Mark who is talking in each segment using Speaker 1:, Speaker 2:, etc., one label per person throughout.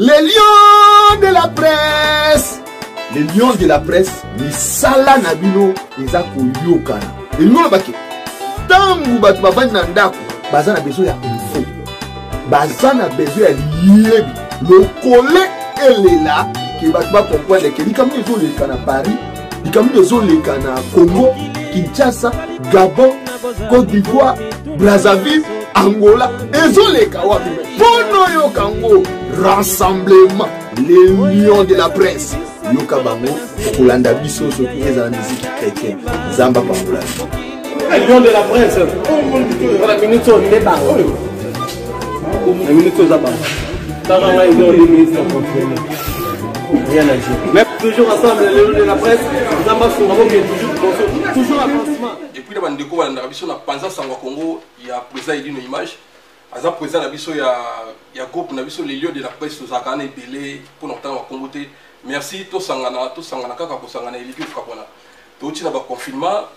Speaker 1: Les lions de la presse, les lions de la presse, misala na bino eza koyokana. Elingi oloba ke ntango bato bavandi na ndako baza na besoin ya info, baza na besoin ya liyebi, lokole elela ke bato bacomprendre ke likambo nini ezoleka na Paris, likambo nini ezoleka na Congo Kinshasa, Gabon, Côte d'Ivoire, Brazzaville, Angola, ezoleka wapi? Mpo noyoka yango, rassemblement les lions de la presse, yoka bango, okolanda biso soki ezala musique chrétien. Nzambe apambola.
Speaker 2: Lion de la presse, voilà, minute oyo nde bango, na minute oyo eza bango. Tanga ngai lion de minutes na confirme. Rien à dire. Mais toujours ensemble, les lions de la presse, Nzambe asunga boke toujours liboso, toujours avancement.
Speaker 3: Et puis na bandeko balandaka biso na panza sango ya Congo ya président Edino Image, aza président na biso ya groupe na biso les lions de la presse, tozalaka wana ebele mpona kotanga bakombo te. Merci, tosangana, tosangana kaka kosangana eliki kokabwana. Touti na baconfinement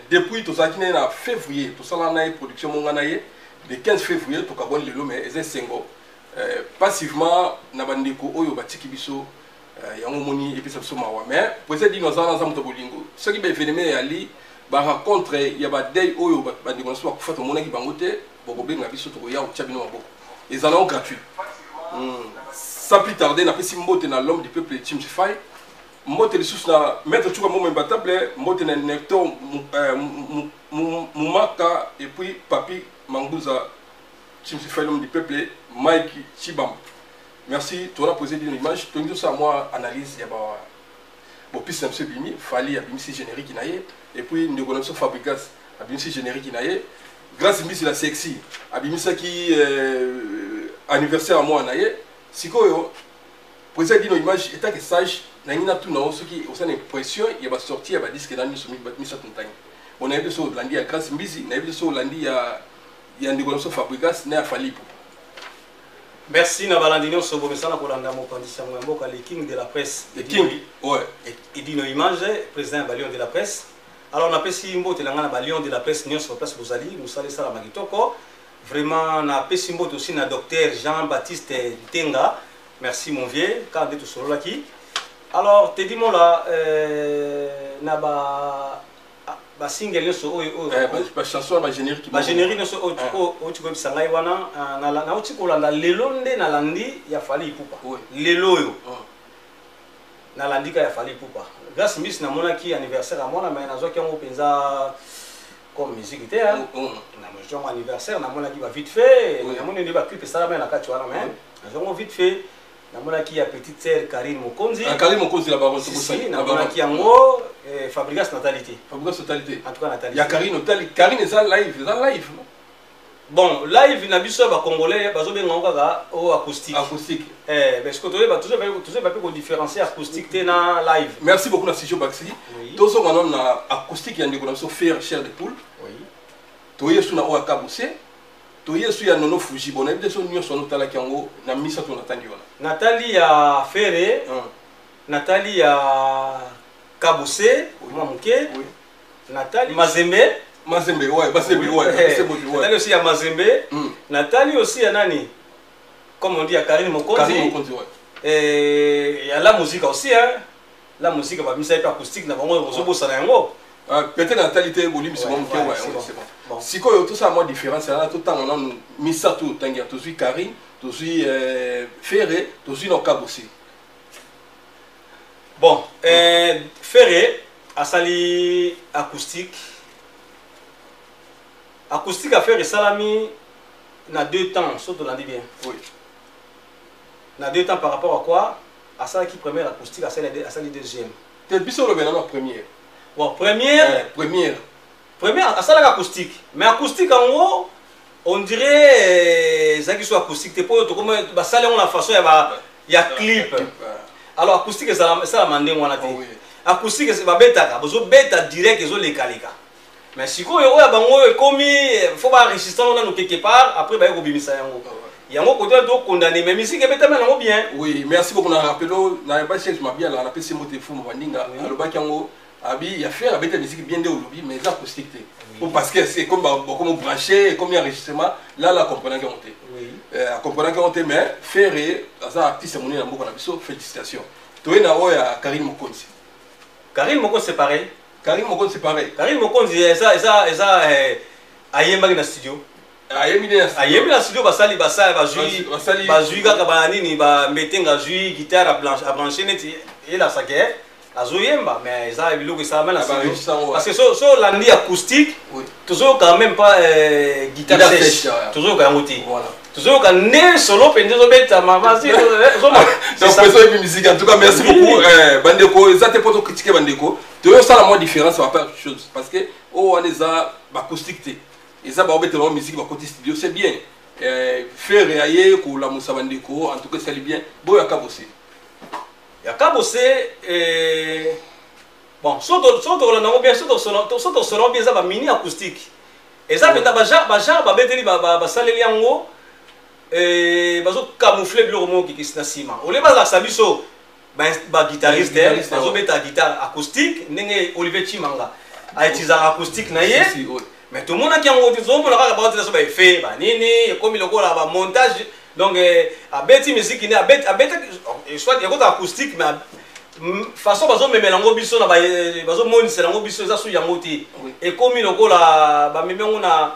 Speaker 3: depuis tozalaki naye na février, tosala na ye production monga na ye le 15 février, tokabwani lelo, mais eza esengo passivement na bandeko oyo batiki biso yango omoni epesa biso mawa. Mais président Dino aza wana, aza moto ya bolingo. Soki baévénement eyali, barencontre ya badei oyo bandeko na biso bakufa, tomonaki bango te, bokobenga biso, tokoya kotia bino maboko, ezala yango gratuit. Sans plus tarder, napesi mbote na l'homme du peuple James Fay, mbote lisusu na maître Tchuka Momo Imbatable, mbote na Nector Mumaka et puis Papi Manguza, James Fay, l'homme du peuple, Mike Chibam. Merci. Tona posé une image, tolingi tosala mwa analyse ya ba bopiste na biso ebimi. Fally abimisi générique na ye, et puis ndeko na biso Fabrigas abimisi générique na ye, Grâce Mbisi la sexy abimisaki anniversaire ya mwana na ye. Sikoyo président Dino Image, etake sage, nangi natuna o soki osala impression ya basortie ya badisque na nyonso misato ntangi. Bon, nayebi te so olandi ya Grâce Mbisi, nayebi te so olandi ya ndeko na biso Fabrigas na ya Fally Ipupa.
Speaker 2: Merci na balandi nyonso bomesana kolanda mopanzi sango ya mboka, le king de la presse.
Speaker 3: Le king, ouais.
Speaker 2: Edino Image, président ya balion de la presse. Alors napesi mbote na ngai na balion de la presse nyonso place bozali, mosala esalama kitoko vraiment. Napesi mbote aussi na docteur Jean-Baptiste Ntenga, merci mon vieux, kaka nde tosololaki. Alors Tedi Mola, na ba basingle nyonso oyo oyo
Speaker 3: bachanson, bagénérique.
Speaker 2: Bagénérique nyonso oyo outi koyebisa ngai wana, nauti kolanda lelo nde nalandi ya Fally Ipupa. Lelo oyo nalandi ka ya Fally Ipupa. Grâce Mbisi, namonaki anniversaire ya mwana, mais nazwaki yango mpenza comme musique te. Nazwaki yango anniversaire, namonaki ba vite fait, namoni nde baclip esalama na kati wana, mais nazwaki yango vite fait. Namonaki ya petite sœur Karine Mokonzi.
Speaker 3: Ah, Karine Mokonzi la baronne.
Speaker 2: Si, namonaki yango. Fabrigas natali te.
Speaker 3: Fabrigas otali te.
Speaker 2: En tout cas natali.
Speaker 3: Ya Karine otali. Karine eza live, eza live, non?
Speaker 2: Bon, live na biso ya bacongolais bazobenga yango kaka oyo acoustique.
Speaker 3: Acoustique.
Speaker 2: Parce que toyeba, tozoyeba mpe kodifférencier acoustique te na live.
Speaker 3: Merci beaucoup na studio Baxi. Tozonga nano na acoustique ya ndeko na biso Ferre, Chair de Poule. Toye su na oyo akabuse, toye su ya Nono Fuji. Bon, nayebi te so nyonso wana otalaki yango na misato natangi wana.
Speaker 2: Natali ya Ferre, natali ya Kabuse mwa moke, natali Mazembe.
Speaker 3: Mazembe, ouais, Mazembe, ouais.
Speaker 2: Natali aussi ya Mazembe, natali aussi ya nani, comme on dit, ya Karine Mokonzi.
Speaker 3: Karine Mokonzi, ouais.
Speaker 2: Et ya la musique aussi, hein, la musique babimisa ye mpe acoustique na bango, ozobosana yango.
Speaker 3: Peut-être natali te, bolimbisi mwa moke. Ouais, c'est bon. Sikoyo tosala mwa différence wana, totanga nanu misato otangi ya. Tozwi Karine, tozwi Ferre, tozwi na Kabose.
Speaker 2: Bon, Ferre asali acoustique. Acoustique affaire esalami na deux temps, so tolandi bien. Na deux temps par rapport à quoi? Asalaki première acoustique, asali deuxième.
Speaker 3: Te, biso olobela na première.
Speaker 2: Bon, première.
Speaker 3: Première.
Speaker 2: Première asalaka acoustique, mais acoustique yango on dirait ezalaki so acoustique te, mpo tokoma basali yango na façon ya clip. Alors acoustique esalama ndenge wana te. Acoustique babetaka, bozobeta direct, ezolekaleka. Mais sikoyo oyo ya bango oyo ekomi faut baenregistre yango nano quelque part, après baye kobimisa yango. Yango kote wana tokondane, mais musique ebetami yango bien.
Speaker 3: Oui, merci beaucoup na rappelo na ba Serge Mabiala, napesi mbote fumu bandinga. Alobaki yango. Abi ya Ferre abeta musique bien nde olobi, mais eza acoustique te. Po parce que c'est comme comme branché, comme enregistrement, là la comprenaki yango te. Acomprenaki yango te, mais Ferre aza artiste monene na mboka na biso, félicitations. Toye na oyo ya Karine Mokonzi.
Speaker 2: Karine Mokonzi, c'est pareil.
Speaker 3: Karine Mokonzi, c'est pareil.
Speaker 2: Karine Mokonzi eza ayembaki na studio.
Speaker 3: Ayembi nde na studio.
Speaker 2: Ayembi na studio, basali basali, bazwi bazwi kaka banini, bambetenga, azwi guitare, abranché neti elasaka azoyemba, mais eza biloko esalama na studio, parce que so olandi acoustique, tozoyoka même pas guitare sèche, tozoyoka yango te, tozoyoka nde solo mpenza ezobetama.
Speaker 3: Donc musique, en tout cas merci beaucoup bandeko. Eza te mpo tocritiquer bandeko, toyosala mwa différence bapa chose, parce que oyo wana eza baacoustique te, eza baobetela bango musique, bakoti studio, c'est bien. Ferre aye kolamusa bandeko, en tout cas esali bien. Boyaka bose.
Speaker 2: Ya Kabose, bon, so tokolanda yango bien, so tosona bien, eza bamini acoustique, eza mpenza bagenre babeteli, basaleli yango, bazocamoufle biloko moko kikisi na nsima. Olie bazalakisa biso baguitariste bazobeta guitare acoustique ndenge Olivier Chimanga autilisaka acoustique na ye, mais tomonaki yango te. Tozomona kaka baotela so baeffet banini, ekomi lokola bamontage. Donc abeti musique ne abetaki soit ekota acoustique, mais façon bazomemela yango biso na bazomonisela yango biso, eza su yango te. Ekomi lokola bamemi yango na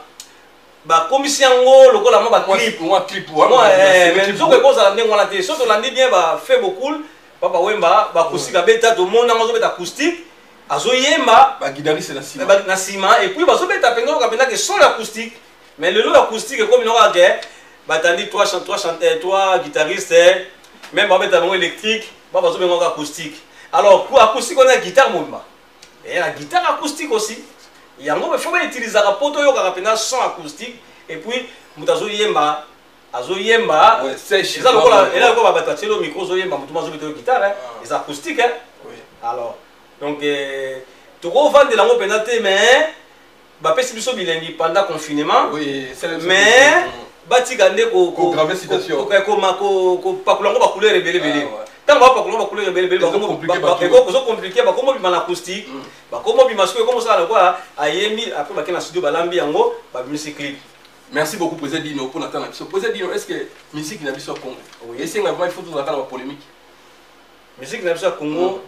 Speaker 2: bakomisi yango lokola mwa baclip, mais nzoko ekozala ndenge wana te. So tolandi bien bafe bokul Papa Wemba, baacoustique abeta, tomona yango, azobeta acoustique, azoyemba
Speaker 3: na
Speaker 2: nsima, et puis bazobeta mpenza, oyoka mpenza ke son acoustique. Mais lelo acoustique ekomi noka ke batandi trois guitaristes, même babeta bango électrique, ba bazobenga acoustique. Alors acoustique wana guitare mobimba, et la guitare acoustique aussi yango faut bautilisaka mpo toyokaka mpenza son acoustique. Et puis moto azoyemba, azoyemba, eza lokola bato atieli yo micro, ozoyemba, moto azobeta yo guitare, eza acoustique. Alors donc tokovandela yango mpenza te, mais bapesi biso bilengi pendant confinement, mais batika nde kopakola yango bacouleur ebele ebele. Ntango bapakola yango bacouleur ebele ebele, ezocompliquer. Bakoma obima na acoustique, bakoma obima sikoyo, ekoma osala lokola ayembi, après bake na studio, balambi yango, babimisi clip.
Speaker 3: Merci beaucoup, président Dino, pour natana biso. Président Dino, est ce que musique na biso ya Congo esenga vraiment il faut tozalaka na bapolémique?
Speaker 2: Musique na biso ya Congo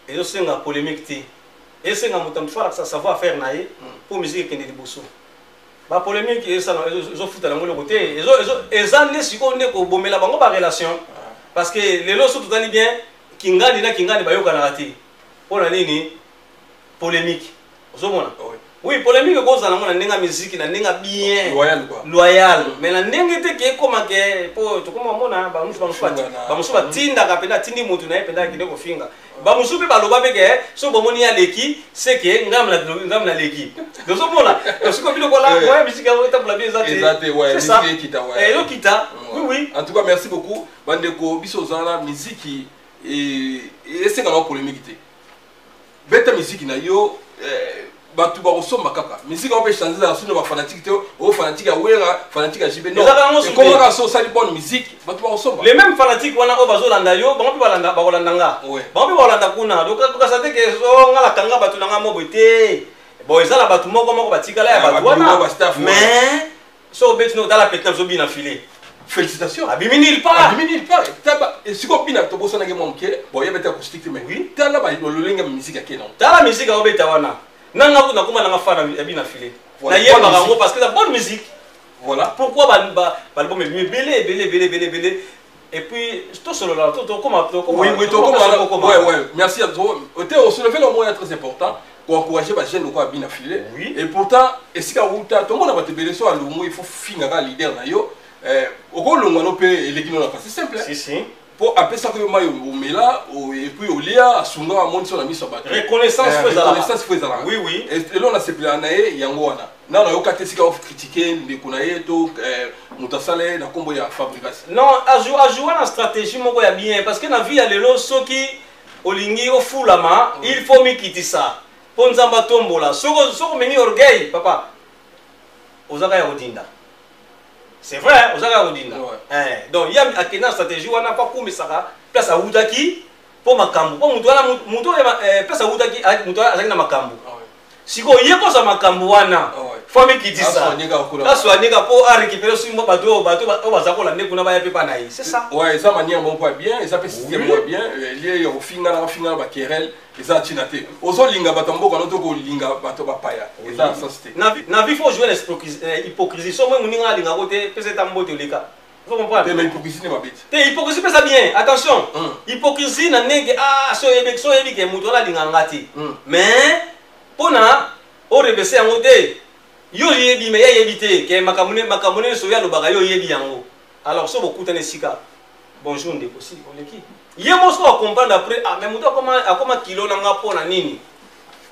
Speaker 2: ezosenga polémique te, esenga moto mosusu alakisa savoir faire na ye mpo musique ekende liboso. Bapolémique ezofuta yango eloko te, eza nde sikoyo nde kobomela bango barelation, parce que lelo so totali bien, kingandi na kingandi bayokanaka te. Mpo na nini? Polémique. Ozomona, oui, polémique ekozala yango na ndenge ya musique, na ndenge ya bien,
Speaker 3: loyal quoi.
Speaker 2: Loyal, mais na ndenge te ke ekóma ke po tokóma mona bamosusu batindaka mpenza, atindi motu na ye mpenza akende kofinga. Bamosusu mpe baloba mpe ke so bomoni ye aleki, seke ngambi naleki. Tozomona sikoyo biloko la moya musique yango etambola bien eza
Speaker 3: te. Eza te, musique ekita.
Speaker 2: Ezokita, oui.
Speaker 3: En tout cas merci beaucoup bandeko. Biso ozala na musique esenga na polémique te. Beta musique na yo, bato bakosomba kaka musique yango mpe change. Ezala sino bafanatique te, o fanatique ya Wera, fanatique ya JB, non, ekomaka so osali bonne musique, bato bakosomba.
Speaker 2: Les mêmes fanatiques wana oyo bazolanda yo, bango mpe bakolanda nga, bango mpe bakolanda kuna. Dokasa te ke so nga nakanga bato na nga moboye te. Bon, eza na bato moko moko batikala ya bato wana, mais so obeti no, otala peti na biso bina file.
Speaker 3: Félicitations.
Speaker 2: Abimi nulle part.
Speaker 3: Abimi nulle part. Taba sikoyo bina tobosanaki mwa moke. Bon, yebete acoustique te, mais oui, tala lolenge ya musique ake nango.
Speaker 2: Tala musique aobeta wana, nanga kuna nakoma nanga fan ya bina file, nayebaka yango parce que la bonne musique.
Speaker 3: Voilà.
Speaker 2: Pourquoi balbum ebimi ebele ebele ebele ebele ebele, et puis tosolola, tokoma.
Speaker 3: Oui, tokoma, ouais, merci. Te osoulever le moyen très important pour encourager bajeune lokola bina file. Et pourtant esika wuta, tomona bato ebele so alongo, il faut fingaka leader na yo. Okolongwa no mpe eleki no na c'est simple.
Speaker 2: Si si.
Speaker 3: Mpo apesaka yo mai omela et puis olia, asunga, amonisi yo na miso ya bato.
Speaker 2: Reconnaissance
Speaker 3: fo ezalaka. Reconnaissance fo ezalaka.
Speaker 2: Oui.
Speaker 3: Eloko nasepelaka na ye yango wana, nano ayoka te esika ocritiquer ndeko na ye to moto asala ye na nkombo ya Fabregas.
Speaker 2: Non, ajoua na stratégie moko ya bien, parce que na vie ya lelo, soki olingi ofulama, il faut mikitisa mpo Nzambe atombola. Soki omemi orgueil, papa, ozaka ya kodinda. C'est vrai, ozaka ya kodinda. Donc ye akende na stratégie wana mpo akumisaka place awutaki. Mpo makambo, mpo moto wana, moto oyo place awutaki, moto wana azalaki na makambo. Sikoyo ye kozwa makambo wana, fo amikitisa, aswanika mpo arécupere soki bato oyo, bato oyo baza kolanda kuna baya mpe mpa na ye, c'est ça.
Speaker 3: Ouais, eza manière moko ya bien, eza mpe système moko ya bien lie ya kofingana, kofingana baquerelle eza ntina te. Ozolinga bato ya mboka no to kolinga bato bapaya, eza na sens te.
Speaker 2: Na vie, faut jouer na hypocrisie. So moi moninga alingako te, pesa eta mbote, oleka. Faut comprendre.
Speaker 3: Te, mais hypocrisie nde mabe te.
Speaker 2: Te, hypocrisie mpe eza bien. Attention, hypocrisie na ndenge, ah, so oyebi, so oyebi ke moto wana alinga nga te, mais mpona orevese yango te, yo oyebi, mais ye ayebi te ke makambo nyonso oyo alobaka, yo oyebi yango. Alors so bokutana esika, bonjour ndeko, si oleki ye mo, so acomprendre après, ah, mais moto akoma kilo na nga mpo na nini?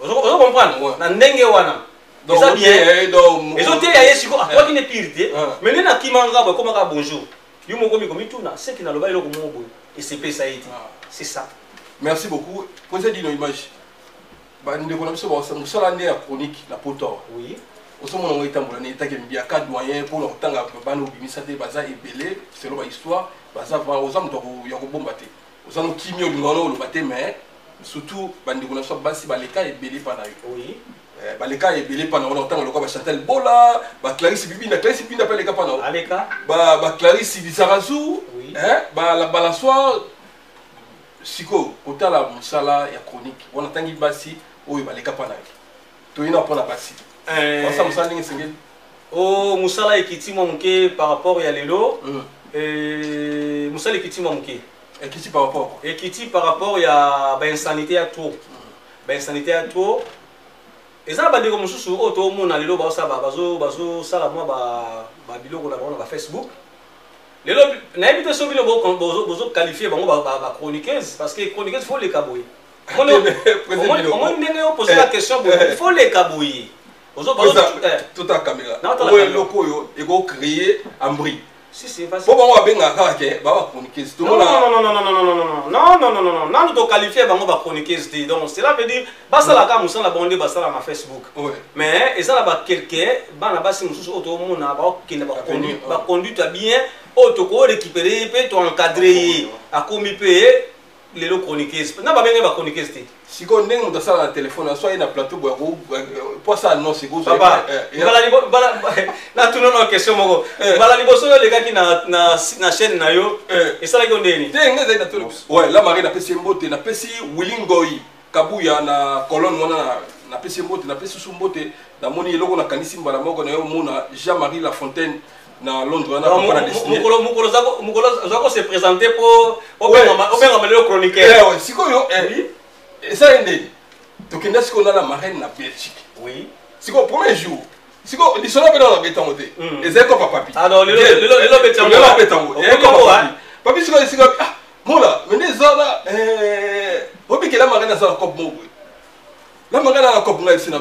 Speaker 2: Ozo comprendre na ndenge wana eza bien, ezoteya ye. Siko akwaki ne pire te, mais nde nakimanga boye, ekomaka bonjour, yo moko miko mituna seki naloba eloko moko boye esepesa ye te, c'est ça.
Speaker 3: Merci beaucoup, président Dino Image. Bandeko na biso, mosala nde ya chronique na poto awa, ozomona ngo etambola ne etake mbiaka doyen mpona kotanga bana obimisa te, baza ebele selon bahistoire, baza oza moto ya kobomba te, oza no kimi olinga wana oloba te, mais surtout bandeko na biso basi baleka ebele mpa na yo. Baleka ebele mpa na wana, otanga lokola bachantal Bola, baclarisse Bibinda, Clarisse Bibinda mpe aleka mpa na
Speaker 2: aleka,
Speaker 3: baclarisse Bizarazu, balassoir. Sikoyo kotala mosala ya chronique wana, ntangi basi oyo baleka mpa na yo, toyina mpona basi basala mosala ndenge esengeli.
Speaker 2: O mosala ekiti mwa moke par rapport ya lelo. Mosala ekiti mwa moke.
Speaker 3: Ekiti par rapport?
Speaker 2: Ekiti par rapport ya bainsanité ya trop, bainsanité ya trop. Eza na bandeko mosusu oyo toomona lelo bazosala bazosala mwa babiloko na bango na bafacebook lelo. Nayebi te so bino bozoqualifie bango bachroniqueuse, parce que chroniqueuse, faut leka boye. Omoni ndenge opose la question boye, faut leka boye.
Speaker 3: Tota caméra oyo, eloko oyo ekocréer ambri.
Speaker 2: Si, si, vas-y.
Speaker 3: Po bango babengaka kaka ke ba bachroniqueuse.
Speaker 2: Non, non, non, non, non, non, non, non, non, non, non, non, non, nanu toqualifie bango bachroniqueuse te. Donc cela veut dire basalaka mosala bango nde basala na Facebook, mais eza na bakelke bana basi mosusu oyo tomona bakokende baconduite ya bien, oyo tokorécupere ye mpe toencadre ye, akomi mpe lelo chroniqueuse. Na babenge bachroniqueuse te.
Speaker 3: Sikoyo ndenge moto asala na telefone, aso aye na plateau boye po asala annonce.
Speaker 2: Papa, natuna na question moko. Mbala liboso oyo olekaki na chaîne na yo, esalaki yo ndeni?
Speaker 3: Te, ngai ezali na tolo. Ouais, la Marie, napesi ye mbote, napesi Willi Ngoi Kabuya na colonne wana, napesi ye mbote, napesi susu mbote. Namoni eloko nakanisi mbala moko na yo, mona Jean Marie Lafontaine na Londres wana, papa na destiné.
Speaker 2: Mokolo oza kose présente mpo obengama lelo chroniqueur.
Speaker 3: Sikoyo eza ye ndeni tokenda sikoyo na la marraine na Belgique. Sikoyo premier jour, sikoyo lisolo mpe nano nabetango te, ezali kopa papi.
Speaker 2: Lelo
Speaker 3: betango papi. Sikoyo esika, ah, mola me nde eza na obikela marraine aza na cope moko boye, la marraine na cope, ngai esi na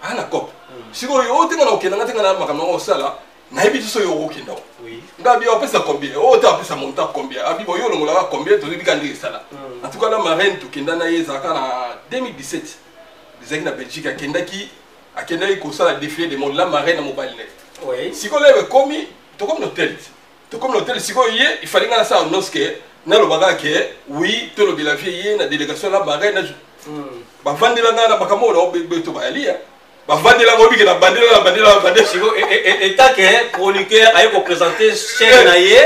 Speaker 3: ah na cope. Sikoyo oyo tenga na okenda, nga tenga na makambo nango osala, nayebi te soki okokenda o nga bi apesa combien, oyo te apesa montant combien, abi bo yo olongolaka combien, toyebi ka ndenge esala. En tout cas, la marraine tokenda na ye, ezalaka na 2017, ezalaki na Belgique, akendaki kosala défilé de mode, la marraine na mobali na ye. Sikoyo lelo ekomi, tokomi na hotel, tokomi na hotel. Sikoyo ye ifali nga nasala annonce ke nalobaka ke oui, tolobela vie ye na délégation, la marraine bavandela nga na makambo oyo naobeto bayali bavandela ngo, obike na bandela na bandela na bandela.
Speaker 2: Siko etake chroniqueur aye koprésente chaîne na ye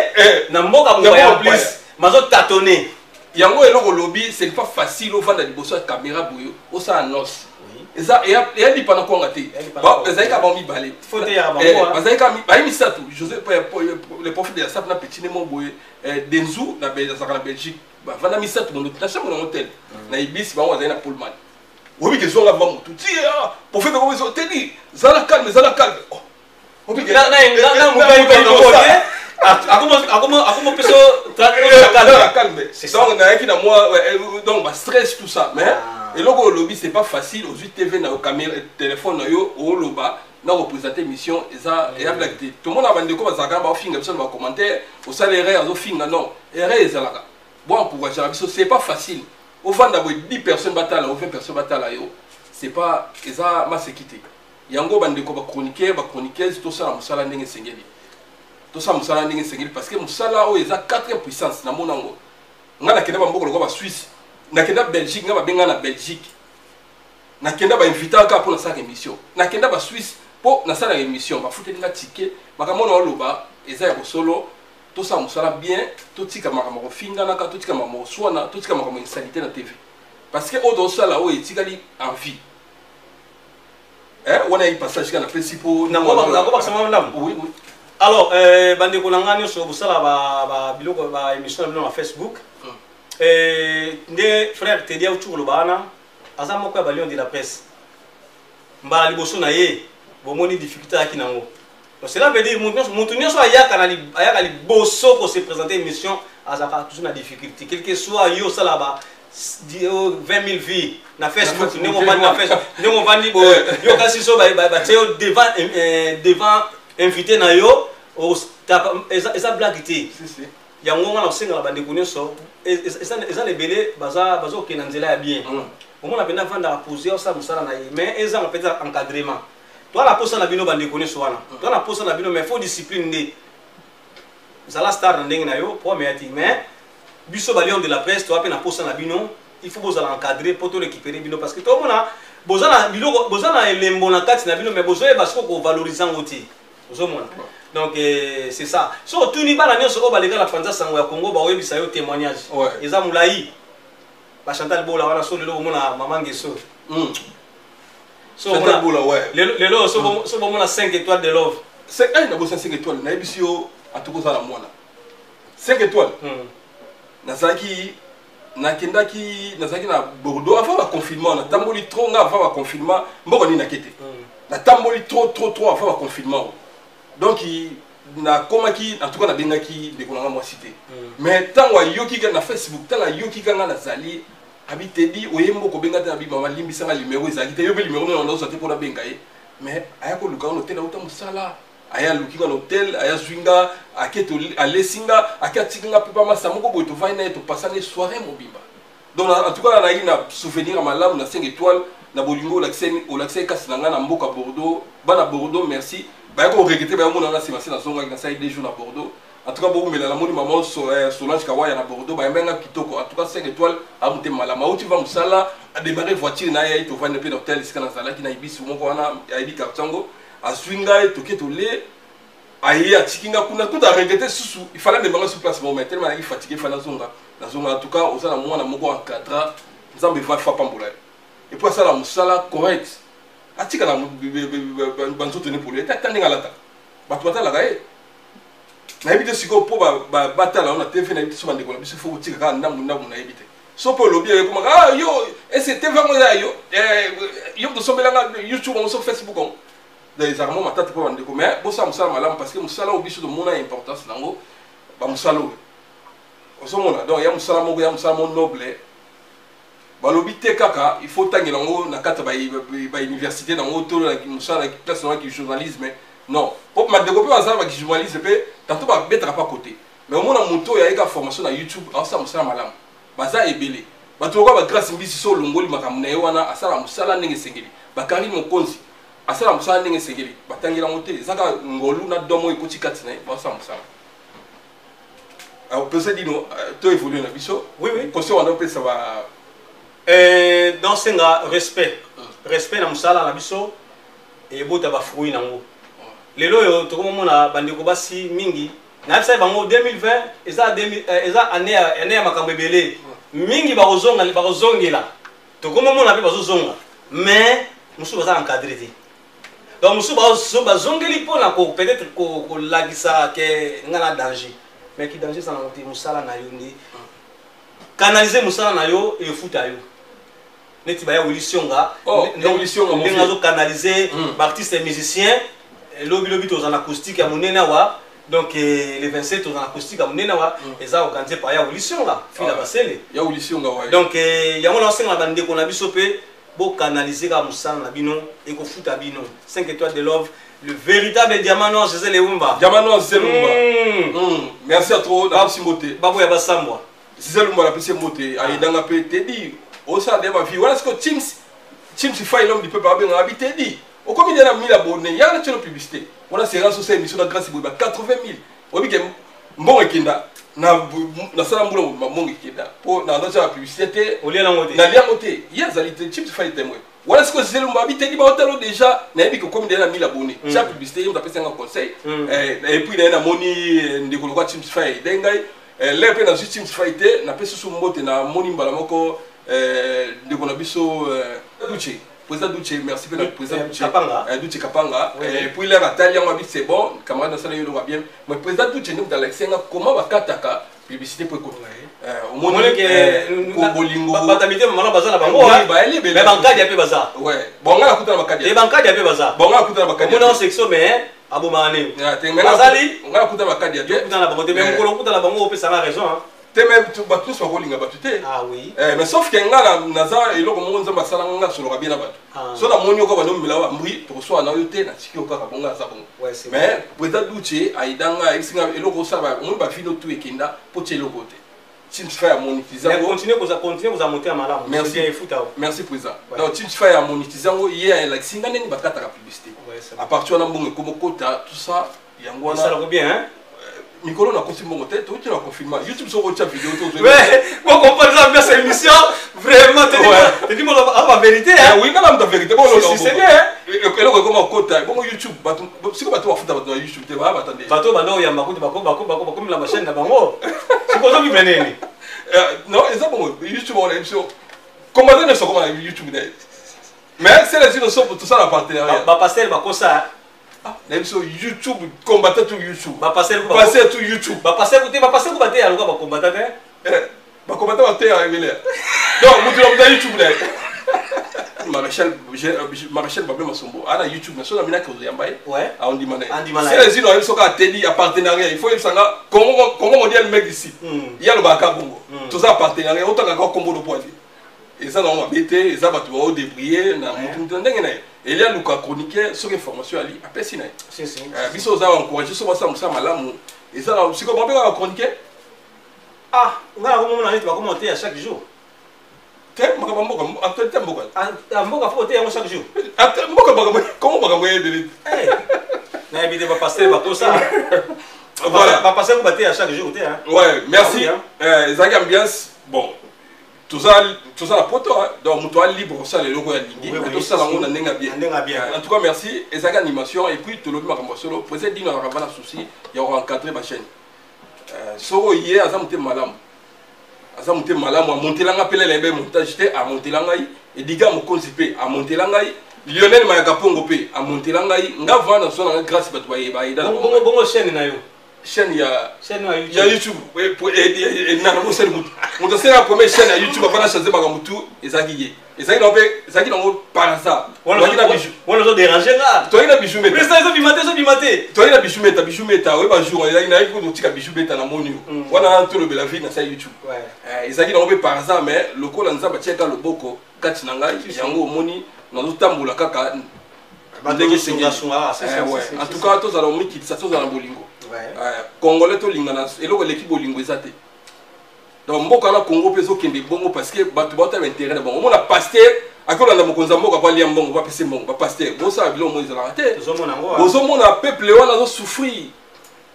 Speaker 2: na mboka mopaya, en plus mazotatone.
Speaker 3: Yango eloko olobi, c'est pas facile. Ovanda liboso ya caméra boye, osala annonce, eza eya lipa na kwanga te. Ezali kaka bango mibale, bazali kaka baye misato, José le prophète de la sape na petit mo boye Denzu azalaka na Belgique. Bavanda misato mondo na chambre na hotel na Ibis, bango bazali na Pullman. Oyebi ke zonga va motu ti prophète akomi tedi, zala calme, zala calme.
Speaker 2: Na mobali akomopesa.
Speaker 3: Calme. Donc nayaki na mwa, donc bastress, tout ça, mais eloko olobi, c'est pas facile. Ozwi TV na yo, caméra, téléphone na yo, oloba na représente mission, eza eya blague te. Tomona bandeko bazalaka baofinga biso na bacommentaire, osala erreur, azofinga. Non, erreur ezalaka bon, encourageaka biso. C'est pas facile ovanda boye, 10 personnes batala yo, 20 personnes batala yo, c'est pas, eza maseki te. Yango bandeko bachroniqueur, bachroniqueuse, tosala mosala ndenge esengeli, tosala mosala ndenge esengeli, parce que mosala oyo eza quatrième puissance. Namona yango, ngai nakende bamboka lokola basuisse. Nakenda Belgique, nga babenga na Belgique, nakenda bainvitaka kaka mpo nasalaka émission. Nakenda Basuisse mpo nasalaka émission, bafuteli nga ticket. Makambo wana oloba eza ya bosolo. Tosala mosala bien, totika makambo kofinganaka, totika makambo koswana, totika makambo insalité na TV, parce que oyo tozosala oyo etikali en vie. Wana ye passage kaka napesi mpo
Speaker 2: Nakobakisa mwa ndambo.
Speaker 3: Oui.
Speaker 2: Alors, bandeko na ngai nyonso bosala biloko, baémission na bino na Facebook. Nde frère Tedi auti koloba wana, aza moko ya balion de la presse. Mbala liboso na ye, bomoni difficulté ayaki nango. Donc cela veut dire mutu nyonso ayaka liboso kose présenter émission azalaka toujours na difficulté, quel que soit yo osala ba 20 000 vues na Facebook. Ndenge ovandi na Facebook, ndenge ovandi boye, yo kasi so batie yo devant invité na yo, eza blague te. Yango nga na kosengela bandeko nyonso, eza na ebele bazokende na nzela ya bien. Omona mpenza avandaka pose, osala mosala na ye, mais ezanga peut-être encadrement. Toa na posa na bino, bandeko nyonso wana, toa na posa na bino, mais faut discipline. Nde zala star na ndenge na yo, problème ya te. Mais biso balion de la presse, toa mpe na posa na bino. Il faut bozala encadré mpo to récupérer bino, parce que tomona boza na biloko, boza na elembo na kati na bino, mais bozoyeba siko kovaloriser yango te. Ozomona, donc c'est ça. So otuni bana nyonso oyo baleka na Panza Sango ya Congo, bakoyebisa yo témoignage. Eza molai. Bachantal Bola wana, so lelo omona mama Ngeso. So
Speaker 3: Chantal Bola, ouais.
Speaker 2: Lelo so bomona 5 étoiles de love.
Speaker 3: Nabosa 5 étoiles, nayebisi yo atuka ozala mwana 5 étoiles. Nazalaki, nakendaki, nazalaki na Bordeaux avant baconfinement. Natamboli trop nga avant baconfinement. Mboka nini nake te? Natamboli trop, trop, trop avant baconfinement. Donc nakomaki, en tout cas nabengaki ndeko na nga mwasi te, mais ntango ayoki na Facebook, ntango ayoki kanga nazali abi Tedi oye mboka, obenga te. Nabi mama, limbisanga, numero ezalaki te. Yo mpe numero nano nazozwa te mpo nabenga ye. Mais aya koluka nga na hotel, auta mosala, aya aluki nga na hotel, aya azwi nga, ake alesi nga, ake atiki nga mpe pamasa moko boye. Tovandi na ye, topasani soirée mobimba. Donc en tout cas nazalaki na souvenir ya malamu na 5 étoiles, na bolingo olakisaki kasi na ngai na mboka Bordeaux. Bana Bordeaux, merci. Baya koregretter, bayomona nga nsima se nazongaki, nasali 2 jours na Bordeaux. En tout cas bokumela, namoni mama Solange Kawaya na Bordeaux, bayambai nga kitoko. En tout cas 5 étoiles amutema malamu, auti va mosala, adémarre voiture na ye, ayi tovandi mpe na hotel esika nazalaki na Ibisi moko wana, ayebi quartier yango. Azwi ngai, toke tole, aye atiki nga kuna. Kuta aregretter susu, il fallait amemanga sur place moko, mais tellement nazalaki fatigué, fa nazonga, nazonga. En tout cas oza na mwana moko encadra, Nzambe va fa pambola ye. Et puis asala mosala correct, atika na banzoto ne polo ete ata ndenge alata, bato batalaka ye. Nayebi te sikoyo mpo batala yo na TV. Nayebi te so bandeko na biso fo kotika kaka ndambu ndambu. Nayebi te so mpe olobi ekomaka ah yo ese TV yango eza ya yo, yo tosombelanga YouTube yango, so Facebook yango. Donc ezalaka mwa matata mpo bandeko, mais bosala mosala malamu, parce que mosala oyo biso tomona importance nango. Bamosala oyo ozomona, donc ya mosala moko, ya mosala moko noble. Balobi te kaka il faut tangela yango na kati ya bauniversité nango to mosala na place nango ya journalisme. Non, po bandeko mpe bazala bajournaliste mpe tantôt babetaka pa côté, mais omona moto oyo ayeka formation na YouTube, aosala mosala malamu. Baza ebele bato lokola bagrâce Mbisi. So olongoli makambo na ye wana, asala mosala ndenge esengeli. Bakarine Mokonzi asala mosala ndenge esengeli, batangeli yango te, eza kaka ngolu na domo oyo ekoti kati na ye, basala mosala. Alors pesa dino to évolue na biso.
Speaker 2: Oui.
Speaker 3: Conseil wana opesa ba
Speaker 2: Donc senga respect, respect na mosala na biso ebota bafruit nango. Lelo oyo tokomomona bandeko basi mingi, nayebisaki bango 2020 eza 2000, eza année ya makambo ebele mingi. Bakozonga, bakozongela, tokomomona mpe bazozonga, mais mosusu baza encadré te. Donc mosusu bazongeli mpona peut-être kolakisa ke nga na danger, mais ki danger eza nango te. Mosala na yo nde canaliser, mosala na yo efuta yo. Neti baya Wili Sionga.
Speaker 3: Oh, ya Willy Sionga, mon
Speaker 2: ndenge
Speaker 3: vieux.
Speaker 2: Azocanaliser baartiste et musicien. Lobi lobi toza na acoustique ya monene awa. Donc le 27 toza na acoustique ya monene awa, eza organisé par ya Wili Sionga, fila
Speaker 3: Ah.
Speaker 2: basele.
Speaker 3: Ya Willy Sionga, ouais.
Speaker 2: Donc yango na osenga na bandeko na biso mpe bocanaliser kaka mosala na bino, ekofuta bino. 5 étoiles de love, le véritable diamant noir, José Leumba.
Speaker 3: Diamant noir Zé Lumba. Merci à trop, napesi mbote.
Speaker 2: Baboya basambwa.
Speaker 3: Zé Lumba, napesi mbote. Ayedanga mpe Tedi osala nde bavie wana. Siko Chims Fai, l'homme du peuple, abengaka abi Tedi okomi nde na 1000 abonné, yaka na tieno publicité wana. Séance osala émission na Grâce boye ba 80 000, oyebi ke mbongo ekenda. Nasala mbula mabongo ekenda mpo naza publicité te.
Speaker 2: Olia nango te.
Speaker 3: Nalia yango te. Ye azali te, Chips Fai témoin wana. Sikoyo Zelumba biteki baotalo déjà, nayebi kokomi déjà na 1000 abonné. Tia publicité, ye moto apesi yanga conseil. Et puis naye namoni ndeko lokwa Chips Fai aide ngai le mpe nazwi Chips Fai te. Napesi susu mbote, namoni mbala moko ndeko na biso Duce, président Duce, merci mpe na président Duce.
Speaker 2: Kapanga.
Speaker 3: Duce Kapanga. Et puis l'heure atali yango, abi c'est bon, camarade, nasala yo eloko bien. Mais président Duce nde moto alakisi yanga comment bakataka publicité po ekota. Omoni bolingo.
Speaker 2: Bato ya mitema malamu baza na bango. Mais bankadi mpe baza.
Speaker 3: Bon, nga nakuta na bakadi.
Speaker 2: E bankadi mpe baza.
Speaker 3: Bon, nga nakuta na bakadi.
Speaker 2: Omona section, mais abomaka nini? Bazali.
Speaker 3: Nga nakuta na bakadi
Speaker 2: te. Okuta na bango te, mais mokolo okuta na bango, opesanga raison.
Speaker 3: Te, mais bato nyonso bakolinga bato te.
Speaker 2: Ah oui.
Speaker 3: Mais sauf ke nga naza eloko moko Nzambe asala nga, nasoloka bien na bato. So namoni yo kaka bandomela bambri, tokoswala na yo te, natiki yo kaka bongo, aza bongo. Mais président Duce aida nga, ayebisi nga eloko osala, omoni bavino tu ekenda mpo tia eloko te. Chips Fai amonétise yango.
Speaker 2: Continue kozala motema malamu.
Speaker 3: Merci, merci président. Donc Chips Fai amonétise yango, ye alakisi nga ndenge bakataka publicité. À partir wana mbongo ekoma okota, tout ça, yango wana.
Speaker 2: Esalako bien.
Speaker 3: Mikolo nakoti mbongo te, touti na confinement. YouTube soki otya video
Speaker 2: te. Ouais, comprendre ça bien, cette émission vraiment, te dis moi la vérité, hein.
Speaker 3: Oui, nga na vérité.
Speaker 2: Bon, c'est bien.
Speaker 3: Eloko ekoma okota bongo YouTube, bato siko bato bafuta bato na YouTube te, baya batande.
Speaker 2: Bato banda oyamba kuti bakomela bachaîne na bango, siko ozovivre nini?
Speaker 3: Non, eza bongo. YouTube wana, biso combattant nyonso akoma na YouTube na ye, mais c'est la zino so tosala partenariat.
Speaker 2: Bapasteur bakosa.
Speaker 3: Na biso YouTube, combattant tout YouTube.
Speaker 2: Bapasteur.
Speaker 3: Pasteur tout YouTube.
Speaker 2: Bapasteur te, bapasteur ku bateya lokola bacombattant te.
Speaker 3: Bacombattant bateya ebele. Donc mutu na mutu ya YouTube na ye. Maréchal, maréchal Babe Masombo ana YouTube na so na minaki ozoyamba ye, aondima na ye. Sele zino ayebi soki ateli ya partenariat, il faut yebisanga Congo, Congo mondial mec ici. Ye alobaka bongo, toza partenariat, otangaka kombo no po ali eza nango mabe te. Eza bato baodébrouille na motu motu na ndenge na ye. Eli aluka chroniqueur, soki information ali apesi na ye. Biso oza encourage so basala mosala malamu. Eza na sikoyo babengaka chroniqueur.
Speaker 2: Ah, nga nakomomona neti bakoma oteya chaque jour.
Speaker 3: Te, makambo ya mboka, actualité ya mboka.
Speaker 2: Ah, mboka faut oteya yango chaque jour.
Speaker 3: Mboka, makambo kongo, makambo ya ebele.
Speaker 2: Nayebi te, bapasteur bakosa.
Speaker 3: Voilà.
Speaker 2: Bapasteur ko bateya chaque jour te.
Speaker 3: Ouais, merci. Ezalaki ambiance. Bon, toza na poto, donc moto alibre kosala eloko ya lingi, tosala yango na ndenge ya
Speaker 2: bien.
Speaker 3: En tout cas merci, ezalaki animation. Et puis tolobi makambo ya solo. Président Dino azalaka na souci ya koencadre bachaîne. Soko ye aza motema malamu, aza motema malamu, amontelanga mpe lela yebe montage te, amontela ngai Ediga Mokonzi mpe amontela ngai Lionel Mayaka Pongo mpe amontela ngai. Nga vanda na so na ngai grâce bato bayeda.
Speaker 2: Bongo chaîne na yo?
Speaker 3: Chaîne ya
Speaker 2: Chaîne ya
Speaker 3: Ya YouTube nana bosali mutu moto asalaka première chaîne ya YouTube afana change makambo tu. Ezalaki ye, ezalaki nango mpe, ezalaki nango par hasard.
Speaker 2: Wana ozodérange nga.
Speaker 3: Toyaki na Bijou Meta.
Speaker 2: Président, ezobima te, ezobima te.
Speaker 3: Toyaki na Bijou Meta. Bijou Meta oyeba jour ezalaki, nayaki kotika Bijou Meta na moni yo wana, tolobela vie na sa YouTube. Ezalaki nango mpe par hasard, mais lokola Nzambe atiaka loboko kati na ngai, yango omoni nazotambola kaka ndenge esengeli. En tout cas tozala omikitisa, tozala na bolingo. Congolais tolingana, eloko eleki bolingo eza te. Donc mboka na Congo mpe ezokende bongo parce que bato baotala intérêt na bango. Omona pasteur akolanda mokonzi ya mboka po alia mbongo, po apesi mbongo. Bapasteur bosala biloko mo ezalaka te. Bozomona peuple wana azosouffrir,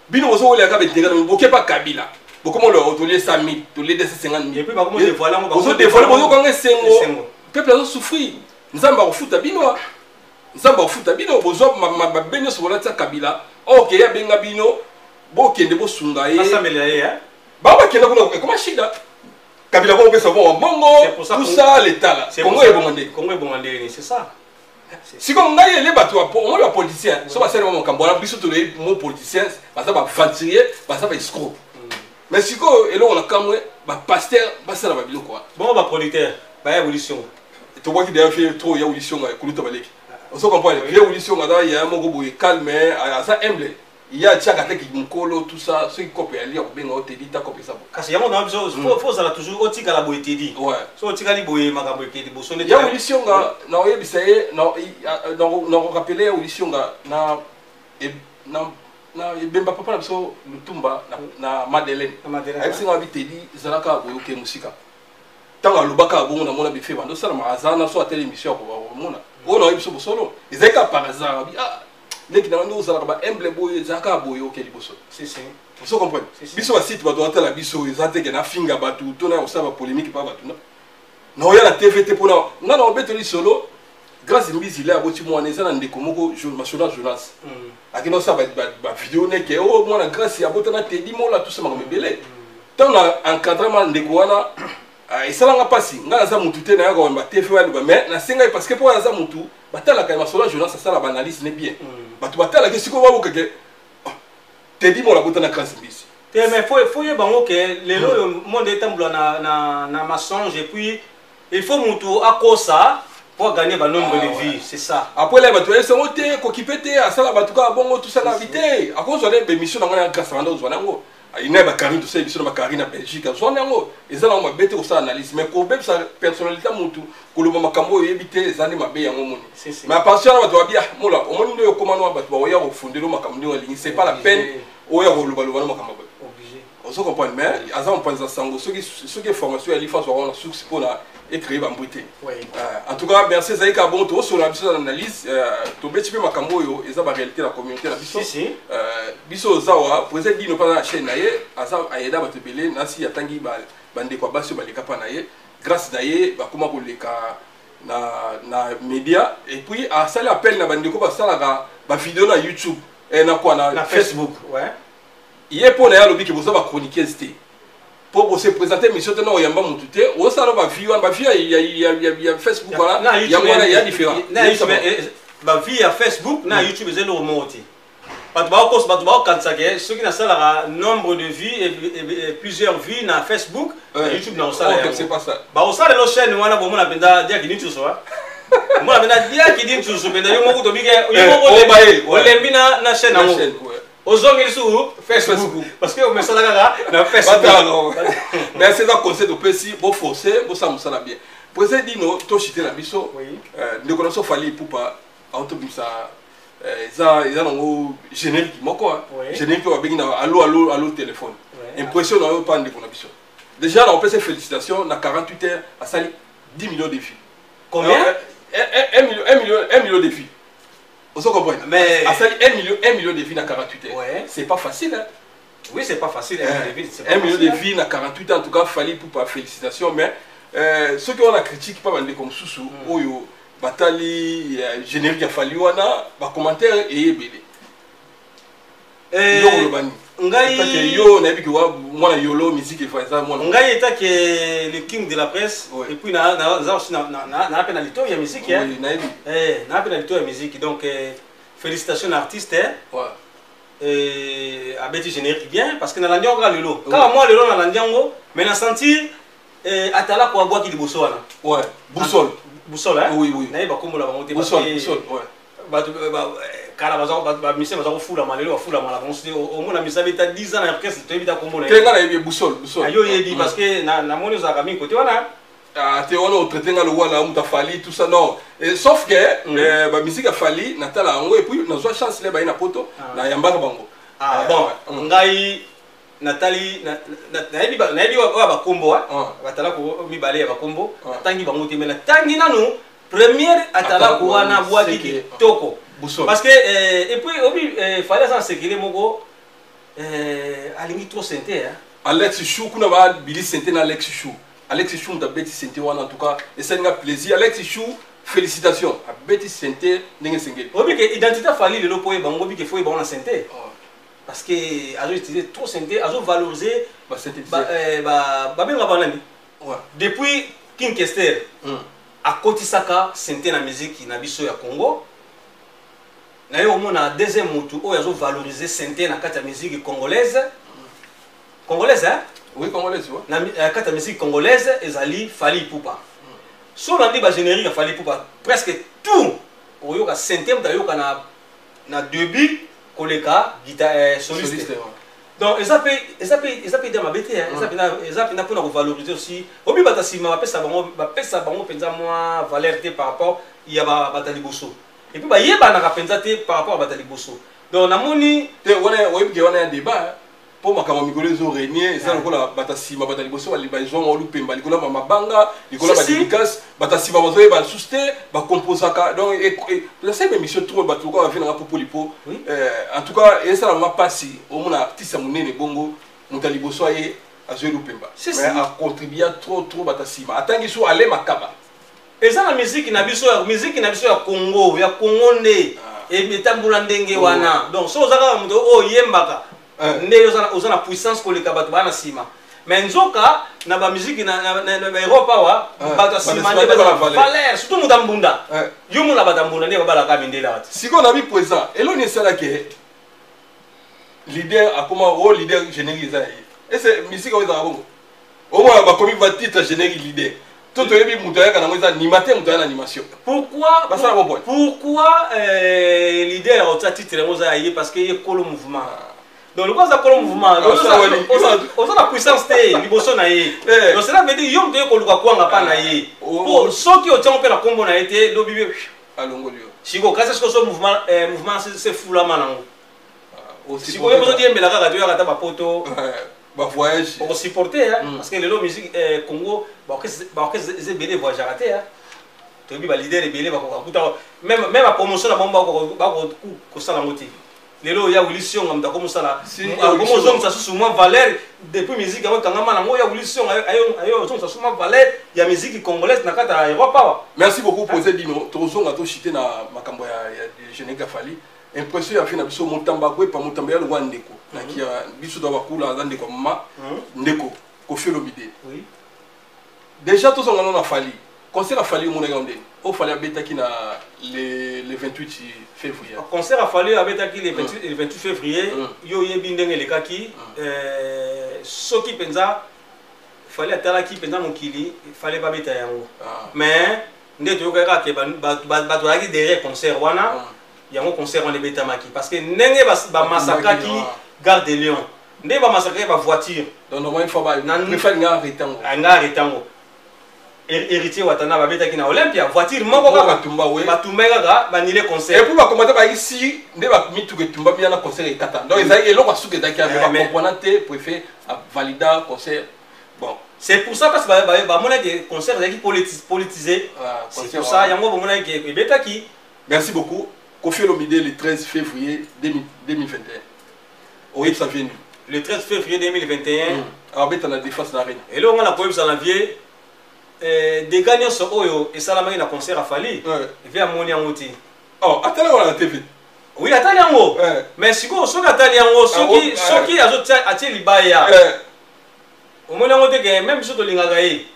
Speaker 3: bino bozowelaka baintérêt na bango. Bokepa Kabila, bokoma oloba tolie 100 000, tolie 250 000, bozodévoile, bozokanga esengo. Peuple azosouffrir, Nzambe akofuta bino, Nzambe akofuta bino. Bozwa mabe nyonso bolatia Kabila, oke ye abenga bino bokende bosunga ye. Bao bakenda kuna, ekoma shida. Kabila kokopesa bongo mbongo, tout ça, letala Kongo ebonga nde.
Speaker 2: Kongo ebonga ndenge, c'est ça.
Speaker 3: Sikoyo ngai ele bato, omoni bapoliticien so basali makambo wana, biso toloyi mo politicien baza baaventurier, baza baescroc. Mais sikoyo eloko na kamwe, bapasteur basala babiloko wana.
Speaker 2: Bongo baproducteur baya évolution?
Speaker 3: Tobwaki deya vie trop ya Ulisionga, kuluta baleki, ozo comprendre. Vie Ulisionga aza ya moko boye calme, aza humble, ye atiaka te mokolo, tout ça. Soki kope ali akobenga o Tedi ta kope eza bo.
Speaker 2: Kasi yango na biso faut ozala toujours, otikala boye, Tedi. So otikali boye, makambo ekende liboso nde.
Speaker 3: Ya Ulisionga, na oyebisa ye, nakorappeler ya Ulisionga na ebemba papa na biso Lutumba na Madeleine. Ayebisi nga, bitedi ezalaka boye, oke mosika. Ntango alobaka bongo, namona bife bando osalama, aza na so atele émission ya komona oyo nayebi biso bosolo ezali kaka par hasard. Abi ah. Leki na nga nde ozalaka ba humble boye, ezalaka boye, oke liboso.
Speaker 2: Si, si.
Speaker 3: Ozo comprendre?
Speaker 2: Si, si.
Speaker 3: Biso basite, bato batala biso, eza te ke nafinga bato to na kosala bapolémique mpa bato. Na naoya na TV te mpona nga na obeteli solo. Grâce Mbizi le aboti mwana, eza na ndeko moko Masolo Jonas akende osala bavideo neke o mwana Grâce abotana Tedi Mola, tusa makambo ebele. Ntango na encadrement ndeko wana, esalanga mpasi. Ngai naza mutu te nayaka koyamba TV aloba, mais nasengai parce que mpo aza mutu batalaka ya Masolo Jonas, asala baanalyse ne bien. Bato batalaki sikoyo babokeke Tedi Mola abotana Grâce Mbizi.
Speaker 2: Te, mais faut yeba yango ke lelo oyo monde etambola na mensonge, et puis il faut mutu akosa pour gagner ba nombre de vues, c'est ça.
Speaker 3: Après la bato bayesango te, kokipe te, asala bato kaka bongo, tosala bi te. Akozwa ne bémission na ngai na Grâce, banda ozwa nango ina bakari, tosala biso na bakari na Belgique, azwa yango. Eza nango mabe te kosala analyse, mais kobebisa personnalité ya motu, koloba makambo oyo oyebi te, eza nde mabe yango moni.
Speaker 2: Si, si.
Speaker 3: Mais attention na bato babia mola, omoni nde okóma no, bato baoya kofundela makambo ndenge olingi, c'est pas la peine oya kolobaloba no makambo boye.
Speaker 2: Obligé.
Speaker 3: Ozo comprendre? Mais aza mopanzi sango, soki information ya lifa, azwaka na source mpona ecréer bambwi te. En tout cas, merci. Ezali kaka bongo, tokosola biso na analyse, tobeti mpe makambo oyo eza baréalité na communauté na biso.
Speaker 2: Si, si.
Speaker 3: Biso ozawa président Dino mpe aza na chaîne na ye, aza ayeda bato ebele. Nasi atangi bandeko ya basi oyo baleka mpa na ye, grâce na ye bakóma koleka na média. Et puis asali appel na bandeko basalaka bavideo na YouTube, na kwa na
Speaker 2: Facebook, ouais.
Speaker 3: Ye mpo na ye alobi ke boza bachroniqueuse te mpo bose présente émission te na oyamba motu te, osala bavie wana, bavie ya Facebook wana, yango wana ya différent.
Speaker 2: Bavie ya Facebook na YouTube eza eloko moko te. Bato bakokosa, bato bakokanisa ke soki nasalaka nombre de vues et plusieurs vues na Facebook, na YouTube na kosala yango.
Speaker 3: C'est pas ça.
Speaker 2: Bakosala elo chaîne wana, bomona mpenza diaki nituso, omona mpenza diaki nituso mpenza yo moko tobike yo moko olembi na chaîne yango, ozongi lisusu Facebook parce que omesala kaka na Facebook.
Speaker 3: Merci, eza conseil topesi, boforce, bosala mosala bien. Président Dino, toshite na biso ndeko na biso Fally Ipupa aotobimisa, eza nango générique moko, générique oyo babengi na allo allo allo téléphone. Impression na oyo mpa ndeko na biso, déjà na opesa félicitation, na 48 heures asali 10 millions de vues.
Speaker 2: Combien?
Speaker 3: 1 million, 1 million, 1 million de vues, ozo comprendre?
Speaker 2: Mais
Speaker 3: asali 1 million, 1 million de vues na 48 heures. C'est pas facile, hein?
Speaker 2: Oui, c'est pas facile, 1 million de vues, c'est pas
Speaker 3: 1 million
Speaker 2: facile.
Speaker 3: De vues na 48 ans, en tout cas Fally Ipupa, félicitations. Mais soki wana critique pa bandeko mosusu oyo batali générique ya Fally wana, bacommentaire eyebele. Yo koloba nini?
Speaker 2: Ngai
Speaker 3: yo nayebi ke wa mwana yolo, musique efa eza mwana.
Speaker 2: Ngai etake le king de la presse et puis naza aussi na mpe na litoyi ya musique.
Speaker 3: Oui, nayebi.
Speaker 2: Na mpe na litoyi ya musique, donc félicitations na artiste, abeti générique bien, parce que nalandi yango kaka lelo, kaka mwa lelo nalandi yango, mais na sentir atalako abwaki liboso wana.
Speaker 3: Ouais, Boussole.
Speaker 2: Boussole, hein?
Speaker 3: Oui.
Speaker 2: Nayeba kombola bango te.
Speaker 3: Boussole, Boussole, ouais.
Speaker 2: Bato kala bamise baza kofulama, lelo bafulama na bango. Omona misa beta 10 ans na orchestre, toyebi ta kombo na.
Speaker 3: Te, nga nayebi Boussole, Boussole.
Speaker 2: Yo oyebi, parce que namoni ozalaka mingi kote wana.
Speaker 3: Ah, te, wana otraite nga lokola moto afali, tout ça, non. Et, sauf que bamusike afali natala yango, et puis nazwa chance le baye na poto, nayambaka bango.
Speaker 2: Ah, bon, ngai natali, nayebi oyo bakombo batalako mibale ya bakombo, natangi bango te, mais natangi nanu première atalako wana, bwaki kitoko, parce que et puis obi Fally aza na sekele moko, alingi trop synthé.
Speaker 3: Alex Chou kuna, babili synthé na Alex Chou. Alex Chou moto abeti synthé wana, en tout cas esalinga plaisir. Alex Chou, félicitations, abeti synthé ndenge esengeli.
Speaker 2: Oyebi ke identité afali lelo, mpo oyeba ngo, obike fo oyeba ngo na synthé, parce que azo utiliser trop synthé, azo valoriser. Babengaka banani depuis King Kester akotisaka synthé na musique na biso ya Congo. Na ye omona deuxième motu oyo azovaloriser synthé na kati ya musique congolaise, congolaise, hein?
Speaker 3: Oui, congolaise, ouais.
Speaker 2: Na kati ya musique congolaise ezali Fally Ipupa. So olandi bagénérique ya Fally Ipupa, presque tout oyoka synthé, moto ayoka na début koleka guitare soliste.
Speaker 3: Soliste, ouais.
Speaker 2: Donc eza mpe ide mabe te, eza mpenza mpona kovaloriser aussi. Obi bato nsima bapesa bango mpenza mwa valeur te par rapport ya bato ya liboso, et puis bayebanaka mpenza te par rapport ya bato ya liboso. Donc namoni
Speaker 3: Te, wana oyebi ke wana ya débat. Mpo makambo ya mikolo ezo régner, eza lokola bato ya nsima, bato ya liboso bazwanga lupemba likolo ya mabanga, likolo ya
Speaker 2: Si, si.
Speaker 3: Badédicace, bato ya nsima bazoyeba lisusu te, bakomposaka. Donc nasali émission trop, bato lokola bave nanga popolipo. En tout cas, esala mwa mpasi omona artiste ya monene bongo, moto ya liboso aye azwi lupemba,
Speaker 2: Si, si.
Speaker 3: mais acontribua trop trop bato ya nsima. Atangi so ale makaba.
Speaker 2: Eza na musique na biso, ya musique na biso ya Congo, ya Congo nde etambola ndenge wana. Donc so oza kaka moto oyo oyembaka nde oza na puissance koleka bato baa na nsima. Mais nzoka na bamusique na baEurope awa, bato ya nsima
Speaker 3: bato
Speaker 2: nde
Speaker 3: ya nsima nde
Speaker 2: baza na
Speaker 3: bana valeur.
Speaker 2: Valeur, surtout moto ya mbunda. Yo mona bato ya mbunda nde babalaka mindele awa te.
Speaker 3: Sikoyo na bi présent, eloni esalaki leader akoma o leader, générique eza ya ye. Ese musique oyo ezalaka bongo, omona bakomi batitre générique leader, to toyebi moto ayaka nango eza animateur, moto aya na animation.
Speaker 2: Pourquoi?
Speaker 3: Basala bon point.
Speaker 2: Pourquoi leader akotia titre yango oza ya ye? Parce que ye kolo mouvement. Donc lokola aza kolo mouvement,
Speaker 3: Ah, osala wali.
Speaker 2: oza na puissance te liboso na ye. Donc cela veut dire yo moto ye koluka kwanga mpa na ye. Po soki otiango mpe na nkombo na ye te, lobi be
Speaker 3: alongoli yo.
Speaker 2: Sikoyo kasi sikoyo so mouvement se fulama nango. Sikoyo bozodiembela kaka, toyaka ata bapoto.
Speaker 3: Bavoyage.
Speaker 2: Okosupporte, hein, parce que lelo musique Congo, baorchestre eza ebele, voyageaka te, hein. Toyebi baleader ebele bakoka kuta même bapromotion na bango bakosala yango te. Lelo ya Willy Sionga, moto akomosala,
Speaker 3: Si, ya Willy
Speaker 2: akomozongisa susu mwa valeur depuis musique yango ekangama nango. Ya Willy Sionga ayo ozongisa susu mwa valeur ya musique congolaise na kati ya Europe awa.
Speaker 3: Merci beaucoup, posé dino. Tozonga, toshite na makambo ya générique ya Fally. Impression ya fi na biso Motamba kwepa Motamba ya lokwa ndeko naki ya biso to bakula, aza ndeko ya mama, ndeko Koffi Olomide. Déjà tozonga nano na Fally. Concert ya Fally, omonaki yango ndeni oyo Fally abetaki na le 28 février?
Speaker 2: Concert ya Fally abetaki le 28, le 28 février, yo oyebi ndenge elekaki. Soki mpenza Fally atalaki mpenza mokili, Fally babeta yango. Mais nde toyokaki kaka ke bato bazalaki derrière concert wana. Yango concert wana ebetamaki parce que ndenge bamasakaki Gare de Lyon, nde bamasakaki bavoiture.
Speaker 3: Donc normalement il faut ba préfère nga arrêter yango.
Speaker 2: Nga arrêter yango. Héritier Watana babetaki na Olympia, voiture moko kaka.
Speaker 3: Batumba, we.
Speaker 2: Batumba kaka, banile concert.
Speaker 3: Et puis bakomata bayaki si nde bamituka etumba bia na concert ekata. Donc ezalaki eloko ya suka ezalaki
Speaker 2: Eh,
Speaker 3: ame
Speaker 2: mais-
Speaker 3: bacomprendre te, préfet avalida concert. Bon.
Speaker 2: C'est pour ça, parce que bamonaki concert ezalaki politisé.
Speaker 3: Ah,
Speaker 2: c'est
Speaker 3: concert
Speaker 2: pour ça
Speaker 3: wana.
Speaker 2: Yango bamonaki ebetaki.
Speaker 3: Merci beaucoup. Koffi Olomide, le 13 février 2000 2021, oyebisa vie nini?
Speaker 2: Le 13 février 2021,
Speaker 3: abeta na Défense na Arena.
Speaker 2: Eloko nga na koyebisa na vie, dégâts nyonso oyo esalamaki na concert ya Fally, vie amoni yango te.
Speaker 3: Oh, atala wana na TV.
Speaker 2: Oui, atali yango. Mais sikoyo soki atali yango, soki soki azotia, atie libaya, omoni yango te ke même biso tolingaka ye.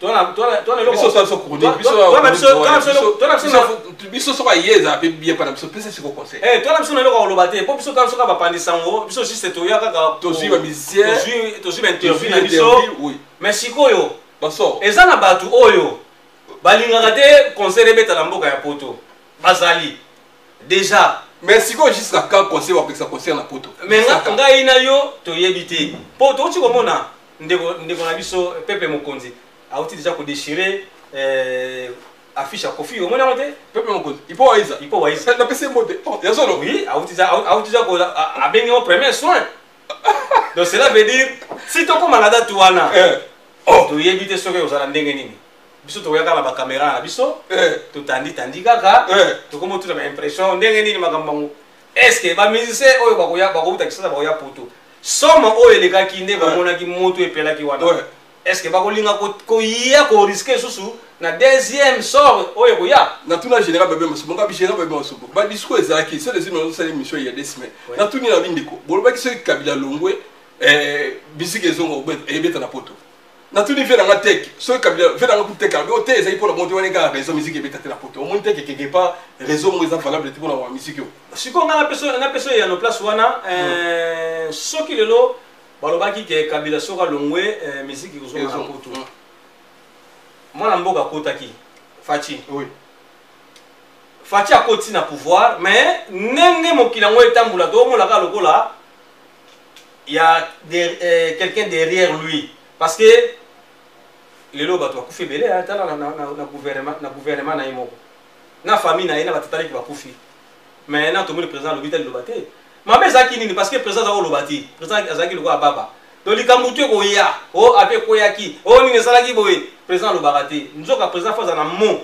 Speaker 3: Biso osala biso chronique, biso biso soki aye ezala mpe bien mpa na biso, pesa siko conseil.
Speaker 2: Towana biso na eloko ya koloba te, mpo biso tala soki bapandisa yango, biso juste toya kaka.
Speaker 3: Tozwi bamusicien.
Speaker 2: Tozwi bainterview na biso. Mais sikoyo
Speaker 3: basor
Speaker 2: eza na bato oyo balingaka te concert ebeta na mboka ya poto, bazali déjà.
Speaker 3: Mais sikoyo jusqu'à quand concert, bapekisa concert na poto?
Speaker 2: Mais ngai na yo toyebi te, mpo touti komona ndeko na biso Pepe Mokonzi auti déjà kodéchirer affiche ya Koffi. Omoni yango te?
Speaker 3: Pepe Mokonzi ipo waiza.
Speaker 2: Ipo waiza.
Speaker 3: Napesi mbote ya solo.
Speaker 2: Oui, auti déjà abengi yango premier soin. Donc cela veut dire si tokóma na date wana, toyebi te soki ozala ndenge nini. Biso tokoyaka na bacaméra na biso, totandi-tandi kaka, tokomi otuta baimpression ndenge nini makambo yango. Est ce que bamusicien oyo bakoya, bakouta Kisasa, bakoya poto, somo oyo elekaki nde bamonaki moto epelaki wana, est ce que bakolinga koya korisquer lisusu na deuxième sort oyo ekoya?
Speaker 3: Natuna général Babe Masubo. Ngabi général Babe Masubo, badiscours ezalaki so les ozosala émission ya 2 semaines. Natuni na bindeko, bolobaki soki Kabila longwe, bisika ezonga ebeta na poto. Natuni ve nanga teke, soki Kabila ve nanga kuteka abi te, ezali mpona bonte wana kaka raison musique ebeta te na poto. Omoni teke quelque part raison moko eza valable te mpona bamusike oyo.
Speaker 2: Sikoyo ngai napesa oyo yano place wana. Soki lelo balobaki ke Kabila soki alongwe, musique kozonga na poto, mwana mboka akotaki Fatshi. Fatshi akoti na pouvoir, mais ndenge mokili yango etambola, tomonaka lokola ya quelqu'un derrière lui, parce que lelo bato bakufi ebele. Tala na gouvernement na ye moko, na famille na ye, na batatalaki bakufi. Mais na tomoni président alobi te, liloba te. Mabe ezalaki nini? Parce que président aza koloba te, président azalaki lokola baba. Donc likambo tu ekoya o ape ekweyaki o nini esalaki boye, président alobaka te. Nzoka président fo aza na mot.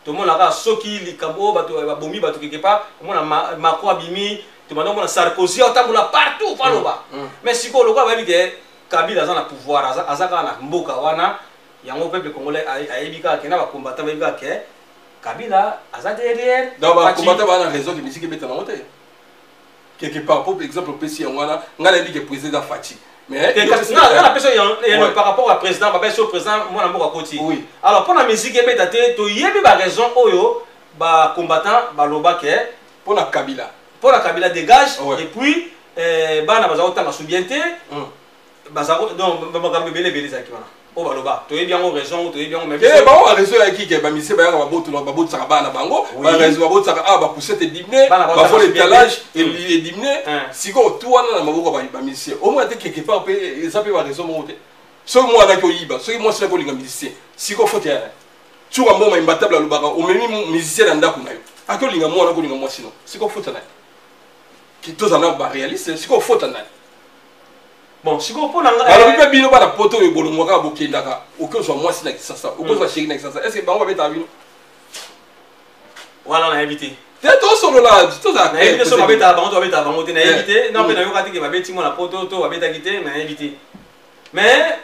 Speaker 2: Tomonaka soki likambo oyo bato babomi bato quelque part, omona Macron abimi, tobanda omona Sarkozy aotambola partout fo aloba. Mais sikoyo lokola bayebi ke Kabila aza na pouvoir, aza kaka na mboka wana, yango peuple congolais ayebi kaka ke na bacombattant bayebi kaka ke Kabila aza derrière.
Speaker 3: Donc bacombattant baa na raison ke musique ebeta nango te quelque part. Po exemple opesi yango wana, ngai nayebi ke président eza Fatshi. Mais
Speaker 2: nga napesa yo par rapport à président, bapesi yo président mwana mboka akoti. Alors mpo na musique ebeta te, toyebi baraison oyo bacombattant baloba ke
Speaker 3: mpo na Kabila.
Speaker 2: Mpo na Kabila dégage. Et puis bana baza kotanga su bien te. Baza donc makambo ebele ebele ezalaki wana oyo baloba, toyebi yango raison, toyebi yango.
Speaker 3: Mais bango baraison eyaki ke bamusicien bayaka babotola, babotisaka bana bango. Baraison babotisaka awa, bapoussette ediminuer, bavol étalage ediminuer. Sikoyo tu wana na maboko ya bamusicien, omona te quelque part mpe eza mpe baraison moko te. Soki mwana aki oyiba, soki mwasi naki olinga musicien, sikoyo faute ya Tuka Mboma Imbatable alobaka, omemi musicien na ndako na yo, aki olinga mwana, akolinga mwasi no, sikoyo faute na ye? Tozala na baréaliste, sikoyo faute na ye?
Speaker 2: Bon, sikoyo mpo na nga
Speaker 3: Balobi mpe bino bana poto oyo bolongwa kaka, bokendaka, okozwa mwasi na Kisasa, okozwa chéri na Kisasa, est ce que bango babetaka bino?
Speaker 2: Wana nayebi te.
Speaker 3: Te, tosolola, tozala.
Speaker 2: Nayebi te so babetaka bango to babetaka bango te, nayebi te. Na mpe nayoka te ke babeti mwana poto to babetaki te, nayebi te. Mais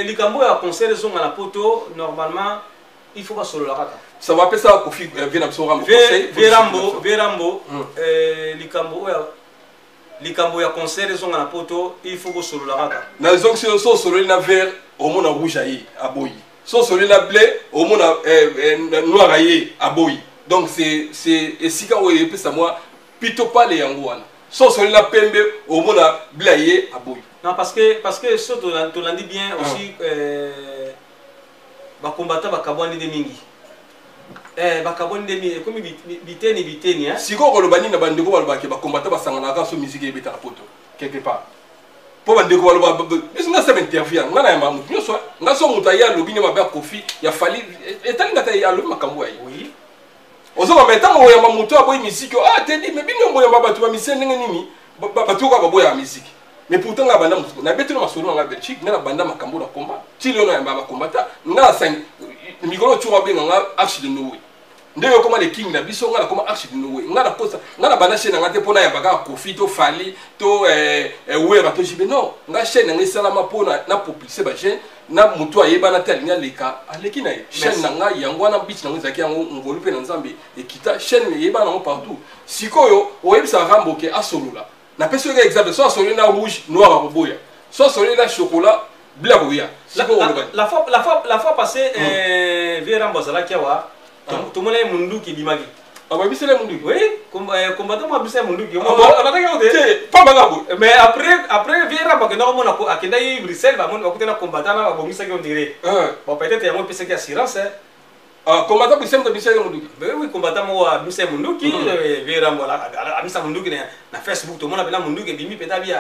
Speaker 2: likambo oyo ya concert ezonga na poto, normalement il faut basolola kaka.
Speaker 3: Ça va pesa Kofi vie na biso Rambo conseil.
Speaker 2: Verambo, Verambo, likambo oyo, likambo ya concert ezonga na poto, il faut bosolola kaka.
Speaker 3: Nazongisi yo, so osololi na vert, omona rouge aye aboyi, so osololi na bleu, omona noir aye aboyi. Donc c'est esika oyo epesa mwa pito pale yango wana. So osololi na pembe, omona bleu aye aboyi.
Speaker 2: Non, parce que so tolandi bien aussi, bacombattant bakabwani nde mingi. Bakabwani nde mingi, ekomi biteni biteni, hein?
Speaker 3: Sikoyo koloba nini na bandeko balobaki bacombattant basanganaka so musique ebeta na poto quelque part? Mpo bandeko baloba biso, nga saba interview nga na yamba motu nyonso. Nga so moto aye alobi nde mabe ya Kofi, ya Fally, etali nga te, alobi makambo ya ye. Ozomba, mais ntango oyamba moto aboyi musique, ah tedi, mais bino boyamba bato bamusicien ndenge nini? Bato kaka baboyaka musique. Mais pourtant nga banda mosuku nabeti na masolo na nga Belgique, nga na banda makambo na komba ti lelo, nayamba bakombata. Nga nasangi mikolo tio babenga nga Arche de Noé, ndenge okoma le king na biso, nga nakoma Arche de Noé. Nga nakosa, nga na banda chaîne na nga te mpo nayamba kaka Kofi to Fally to Wera to JB. Non, nga chaîne na nga esalama mpo na propulser bajeune na motu ayebana te, alingi aleka, aleki na ye. Chaîne na ngai yango wana, biti nango ezalaki yango ngolu mpe na Nzambe ekita, chaîne eyebana yango partout. Sikoyo oyebisaka Rambo ke asolola, napesi yoka exemple, so asololi na rouge, noir akoboya, so asololi na chocolat, bleu akoya. Sikoyo oloba?
Speaker 2: La fois passée, vieux Rambo azalaki awa, tomona ye munduki ebimaki.
Speaker 3: Ababisele munduki?
Speaker 2: Oui, combattant mo abisa ye munduki.
Speaker 3: Ah bon?
Speaker 2: Alataki yango te.
Speaker 3: Te, pamba boye.
Speaker 2: Mais après vieux Rambo akendaki komona, akendaki Bruxelles, bamoni bakutana combattant na babongisaki, on dirait. Bon, peut-être yango epesaki assurance, hein.
Speaker 3: Ah, combattant bisele, moto abisele munduki?
Speaker 2: Ben oui, combattant moko abimisa ye munduki. Vieux Rambo abimisa munduki na Facebook, tomona mpena munduki ebimi mpenza bi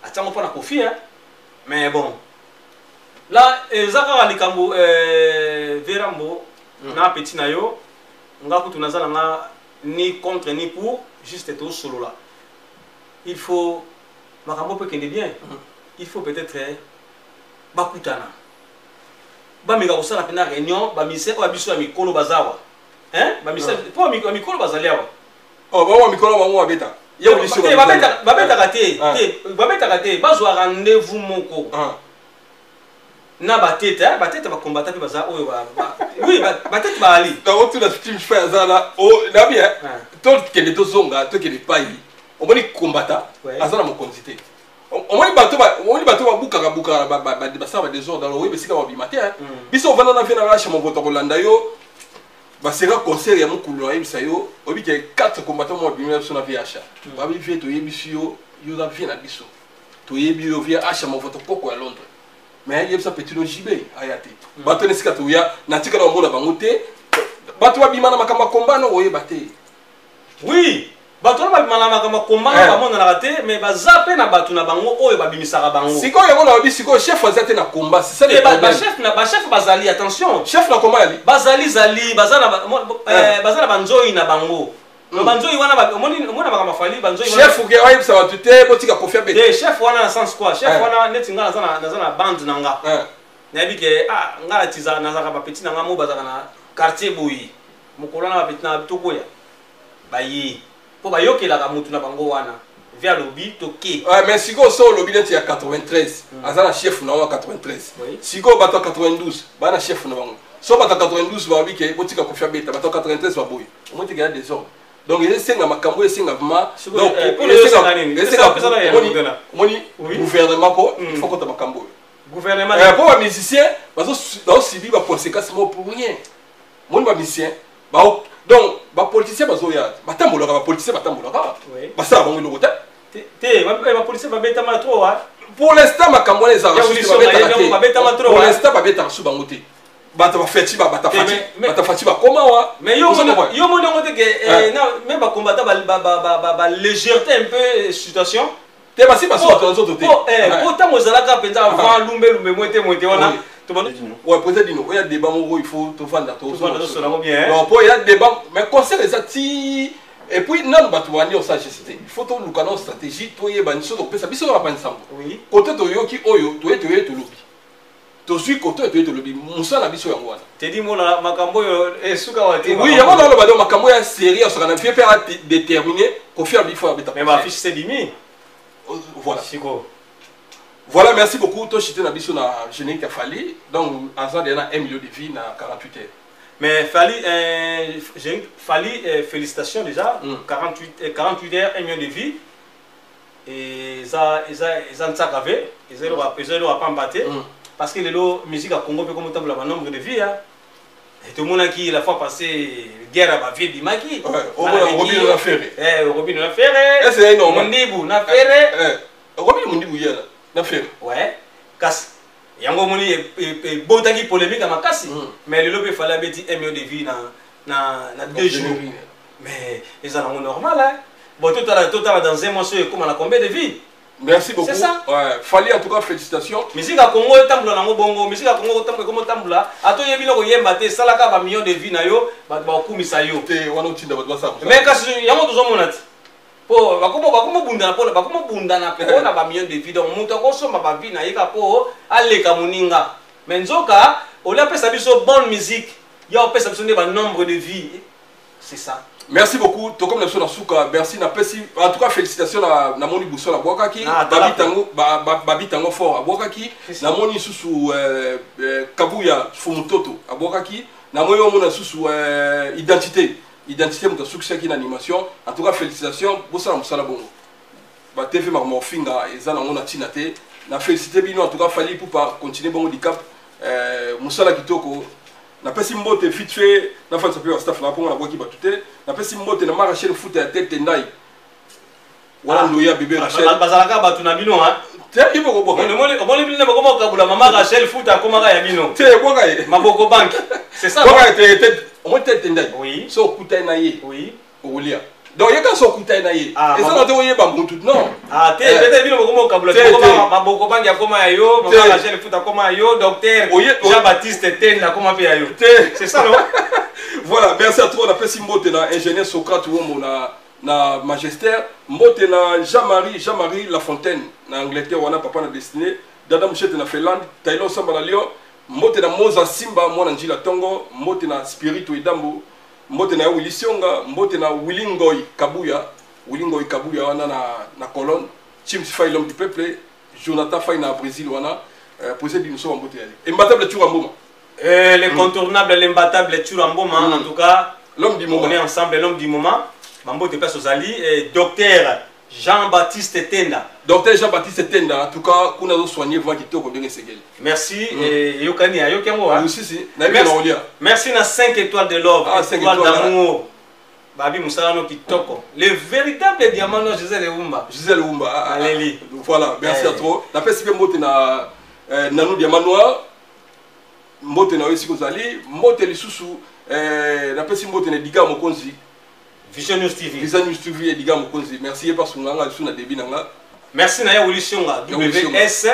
Speaker 2: atiango mpo na Kofi, hein. Mais bon, là eza kaka likambo vieux Rambo na petit na yo. Nga kutu naza na nga ni contre ni pour, juste tosolola. Il faut makambo mpo ekende bien, il faut peut-être bakutana, bameka kosala mpena réunion, bamusicien oyo ya biso ya mikolo baza awa, hein, bamusicien mpo ya mikolo bazali awa.
Speaker 3: Oh, bango mikolo bango babeta. Ye polisi.
Speaker 2: Te, babetaka te. Te, babetaka te, bazwa rendez-vous moko na batete, hein, batete bakombata mpe baza oyo oui, batete baali.
Speaker 3: Nakotuna Steve Fay aza na nabi tokende, tozonga, tokende epai omoni kombata aza na mokonzi te. Omoni bato omoni bato babukaka bukaka, basala badésordre, alors oyebi esika babima te. Biso ovanda na vie na rasha movoto kolanda yo, baseka concert ya mokulu, nayebisa yo, oyebi ke 4 combattant mo babimi na biso na VH, babi vie, toyebisi yo, yo oza vie na biso, toyebi yo vie Asha Movoto, koko ya Londres. Mais yebisa petit no JB aya te. Bato na esika toya natikala komona bango te. Bato babima na makambo ya komba no oyeba te.
Speaker 2: Oui, bato wana babima na makambo ya komba na bamonanaka te, mais baza mpe na bato na bango oyo babimisaka bango.
Speaker 3: Sikoyo yango nalobi, sikoyo chef aza te na komba, c'est ça le
Speaker 2: Te,
Speaker 3: problème.
Speaker 2: Bachef na bachef bazali, attention.
Speaker 3: Chef na komba yali?
Speaker 2: Bazali zali, baza na banzoi na bango. Donc banzoi wana omoni omona makambo Fally banzoi
Speaker 3: wana. Chef ke oyebisa bato te botika Koffi abeta.
Speaker 2: Te chef wana na sens quoi? Chef wana neti nga naza na bande na nga. Nayebi ke ah nga natiza nazalaka bapeti na nga mo bazalaka na quartier boye. Mokolo wana bapeti na tokoya. Baye. Mpo bayokelaka mutu na bango wana. Vi alobi toke.
Speaker 3: Ouais, mais sikoyo so olobi neti ya 93, aza na chef na bango ya 93. Sikoyo bato ya 92 baa na chef na bango. So bato ya 92 balobi ke botika Koffi abeta, bato ya 93 baboyi, omoni teke ya désordre. Donc esenga makambo, esenga vraiment. Donc omoni gouvernement ko il faut kota makambo oyo.
Speaker 2: Gouvernement.
Speaker 3: Mpo bamusicien bazosubir baconséquence moko pour rien. Moni bamusicien, donc bapoliticien bazoya, batambolaka, bapoliticien batambolaka, basala bango eloko te.
Speaker 2: Te, bapoliticien babetama trop.
Speaker 3: Pour l'instant makambo wana ezalaka, pour l'instant babetaka su bango te. Bato bafeti, batafati bakoma wa.
Speaker 2: Mais yo moni yango te ke même bacombattant balégèreté un peu situation.
Speaker 3: Te, basi basi bato na nzoto te.
Speaker 2: Po ntango ezalaka mpenza avant lumbelumbe mwete mwete wana.
Speaker 3: Ouais, président Dino, oya débat moko, il faut tovanda.
Speaker 2: Tozosolango bien.
Speaker 3: Non, po ya débat, mais concert eza ti et puis nanu bato bandi osagesse te. Il faut toluka na stratégie, toyeba biso tokopesa biso kaka pandisango kote toyoki oyo toye toye tolobi, tozwi kote oyo toye tolobi, mosala na biso yango wana.
Speaker 2: Tedi mona makambo oyo esuka wa te.
Speaker 3: Oui, yango naloba. Donc makambo ya série asaka na vie mpe adéterminé Koffi alobi faut abeta.
Speaker 2: Mais baaffiche c'est bimi.
Speaker 3: Voilà.
Speaker 2: Siko.
Speaker 3: Voilà, merci beaucoup. Toshite na biso na générique ya Fally. Donc aza deja na 1 million de vues na 48 heures.
Speaker 2: Mais Fally, Fally, félicitations déjà. 48, 48 heures, 1 million de vues. Et ça, ça, ça, eza eloko apamba te. Parce que lelo musique ya Congo mpe komotambola banombre de vues. Tomonaki la fois passée guerre ya bavues ebimaki.
Speaker 3: Robino na Ferre.
Speaker 2: Robino na Ferre, Mondibu na Ferre.
Speaker 3: Robino Mondibu ye na Ferre.
Speaker 2: Ouais, kasi yango omoni ebotaki polémique ya makasi. Mais lelo mpe Fally abeti 1 million de vues na 2 jours, mais eza nango normal, hein? Bon, totala dans un mois soki ekóma na combien de vues.
Speaker 3: Merci beaucoup.
Speaker 2: C'est ça.
Speaker 3: Ouais. Fally, en tout cas, félicitations.
Speaker 2: Musique ya Congo etambola nango bongo. Musique ya Congo ekoma otambola, ata oyebi no koyemba te, esalaka bamillion de vues na yo, bato bakokumisa yo.
Speaker 3: Te wana otinda bato basala.
Speaker 2: Mais kasi yango tozomona ti po bakomobundana mpona bakomobundana mpona bamillion de vues. Donc moto akosomba bavues na ye kaka mpo aleka moninga. Mais nzoka olia apesa biso bonne musique, ya opesa biso nde banombre de vues, c'est ça.
Speaker 3: Merci beaucoup. Tokomi na biso na suka. Merci napesi, en tout cas félicitations na namoni buso na bwakaki babitango babitango fort abwakaki. Namoni lisusu Kabuya Fumutoto abwakaki. Namoni omona lisusu identité moto asukisaki na animation. En tout cas félicitations, bosala mosala bongo. Batv makambo ofinga eza nango na ntina te. Na félicité bino. En tout cas Fally Ipupa, continue bongo dicap, mosala kitoko. Napesi mbote vite fait, nafandisa mpe bastaff na mpongo, nabwaki bato te. Napesi mbote na ma Rachel Futa ya tete ndai wana, ndoya bébé Rachel.
Speaker 2: Bazalaka bato na bino.
Speaker 3: Te, ye moko bwaka.
Speaker 2: Omoni bino bakoma kokabula mama Rachel Futa, akomaka ya bino.
Speaker 3: Te, bwaka ye.
Speaker 2: Maboko banque, c'est ça.
Speaker 3: Bwaka ye te. Omoni tete ndai.
Speaker 2: Oui.
Speaker 3: So okutani na ye, okolia. Donc ye kaka so okutani na ye, eza na te oyeba mutu, non.
Speaker 2: Ah te, peut-être bino bokoma kokabula maboko banque akoma ya yo, mama Rachel Futa akoma ya yo, docteur Jean Baptiste Tenda akoma mpe ya yo.
Speaker 3: Te.
Speaker 2: C'est ça, non?
Speaker 3: Voilà, merci à toi. Napesi mbote na ingénieur Socrate Wombo na Magistère, mbote na Jean-Marie Lafontaine na Angleterre wana, papa na destiné Dada Mushete na Finlande, Taylor Samba na Lyon, mbote na Moza Simba mwana Njila Tongo, mbote na Spirito Edambo, mbote na Willy Sionga, mbote na Willy Ngoy Kabuya, Willy Ngoy Kabuya wana na Colonne, Chims Fay, l'homme du peuple, Jonathan Fay na Brésil wana, posé bino mbote yali imbattable Tshoura Mboma.
Speaker 2: L'incontournable, l'imbattable Tshoura Mboma, en tout cas.
Speaker 3: L'homme du moment.
Speaker 2: On est ensemble, l'homme du moment. Mambo te place ozali, docteur Jean-Baptiste Tenda.
Speaker 3: Docteur Jean-Baptiste Tenda, en tout cas, kuna zo soigner voix kitoko ndenge esengeli.
Speaker 2: Merci et yokani ayoki yango, hein.
Speaker 3: Si si, nayebi na olia.
Speaker 2: Merci na 5 étoiles de love,
Speaker 3: Ah, 5
Speaker 2: étoiles
Speaker 3: étoiles,
Speaker 2: d'amour. Babi musala no kitoko. Le véritable diamant no Gisèle Wumba.
Speaker 3: Gisèle Wumba. Ah, ah,
Speaker 2: Aleli.
Speaker 3: Voilà, merci
Speaker 2: Eh.
Speaker 3: à toi. Napesi mpe mbote na Nanu Diamant Noir. Mbote na yo esika ozali. Mbote lisusu napesi mbote na Edgar Mokonzi.
Speaker 2: Vision News TV.
Speaker 3: Vision News TV, Edgar Mokonzi. Merci ye pasunga nga lisusu na début na nga.
Speaker 2: Merci na ya Willy Sionga,
Speaker 3: Ya Willy Sionga.
Speaker 2: WS.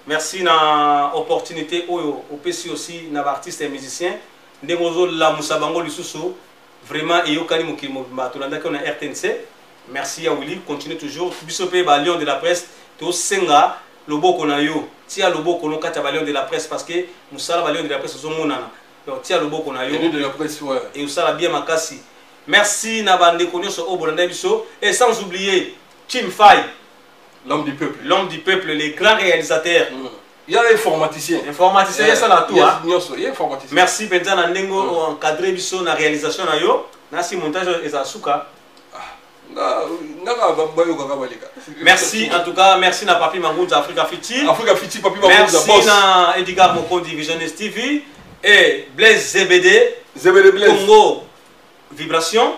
Speaker 2: Merci na opportunité oyo opesi aussi na ba artistes et musiciens. Ndenge ozolamusa bango lisusu. Vraiment eyokani mokili mobimba tolandaki yo na RTNC. Merci ya Willy, continue toujours. Biso pe ba lion de la presse tosenga loboko na yo. Tia loboko no kati ya ba lion de la presse parce que musala ba lion de la presse ozomonana. Donc tia loboko na yo.
Speaker 3: Lion de la presse ouais.
Speaker 2: Et osala bien makasi. Merci na ba ndeko nyonso oyo bolanda biso et sans oublier Chim Fai.
Speaker 3: L'homme du peuple.
Speaker 2: L'homme du peuple, les grands réalisateurs.
Speaker 3: Il y a informaticien.
Speaker 2: Informaticien, yeah. ça tout. Hein?
Speaker 3: Nyonso, il y a informaticien.
Speaker 2: Merci Benza na ndenge mm. encadré biso na réalisation na yo. Na si montage eza suka.
Speaker 3: Ah, nga bayokaka baleka.
Speaker 2: Merci en tout cas, merci na Papi Mangunza Africa Fiti.
Speaker 3: Africa Fiti Papi Mangunza
Speaker 2: merci
Speaker 3: boss.
Speaker 2: na Edgar Mokondi Vision TV et Blaise ZBD.
Speaker 3: ZBD Blaise.
Speaker 2: Congo Vibration.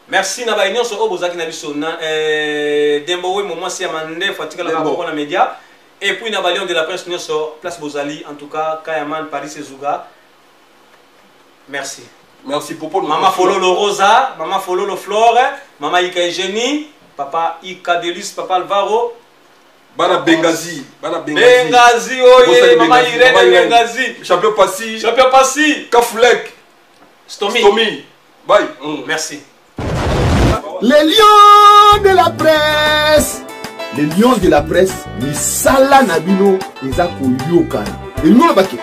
Speaker 2: Merci na baye nyonso oyo bozalaki na biso na eh, Dembo Wemo mwasi ya mandefu atikalaka moko na media et puis na ba lion de la presse nyonso place bozali en tout cas Kayaman Paris Ezuga merci.
Speaker 3: Merci Popo.
Speaker 2: Mama Fololo Rosa, Mama Fololo Flore, Mama Ika Eugénie, Papa Ika Delis, Papa Alvaro.
Speaker 3: Bana Bengazi, Bana Bengazi.
Speaker 2: Bengazi oye, Mama Irene Bengazi.
Speaker 3: Champion Passi.
Speaker 2: Champion Passi.
Speaker 3: Kafulek.
Speaker 2: Stomy.
Speaker 3: Stomy. Bye.
Speaker 2: Merci.
Speaker 1: Les lions de la presse. Les lions de la presse, misala na bino eza koyokana. Elingi oloba ke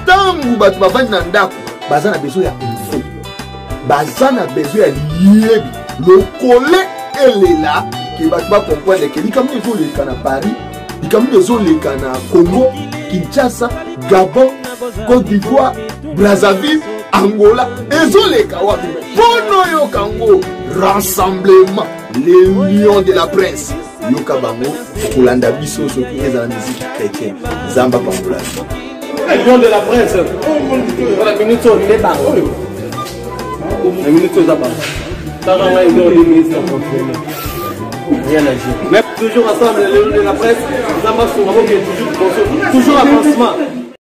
Speaker 1: ntango bato bavandi na ndako baza na besoin ya info, baza na besoin ya liyebi lokole elela ke bato bakomprendre ke likambo nini ezoleka na Paris, likambo nini ezoleka na Congo, Kinshasa, Gabon, Côte d'Ivoire, Brazzaville, Angola, ezoleka wapi? Mpo noyoka yango rassemblement les lions de la presse, yoka bango kolanda biso soki ezala musique chrétien. Nzambe apambola bino.
Speaker 4: Lion de la presse. Voilà, minute oyo nde bango. Na minute oyo eza bango. Tala ngai nde oyo ministre confirmé. Rien à dire. Mais toujours ensemble, les lions de la presse, Nzambe asunga boke toujours liboso, toujours avancement.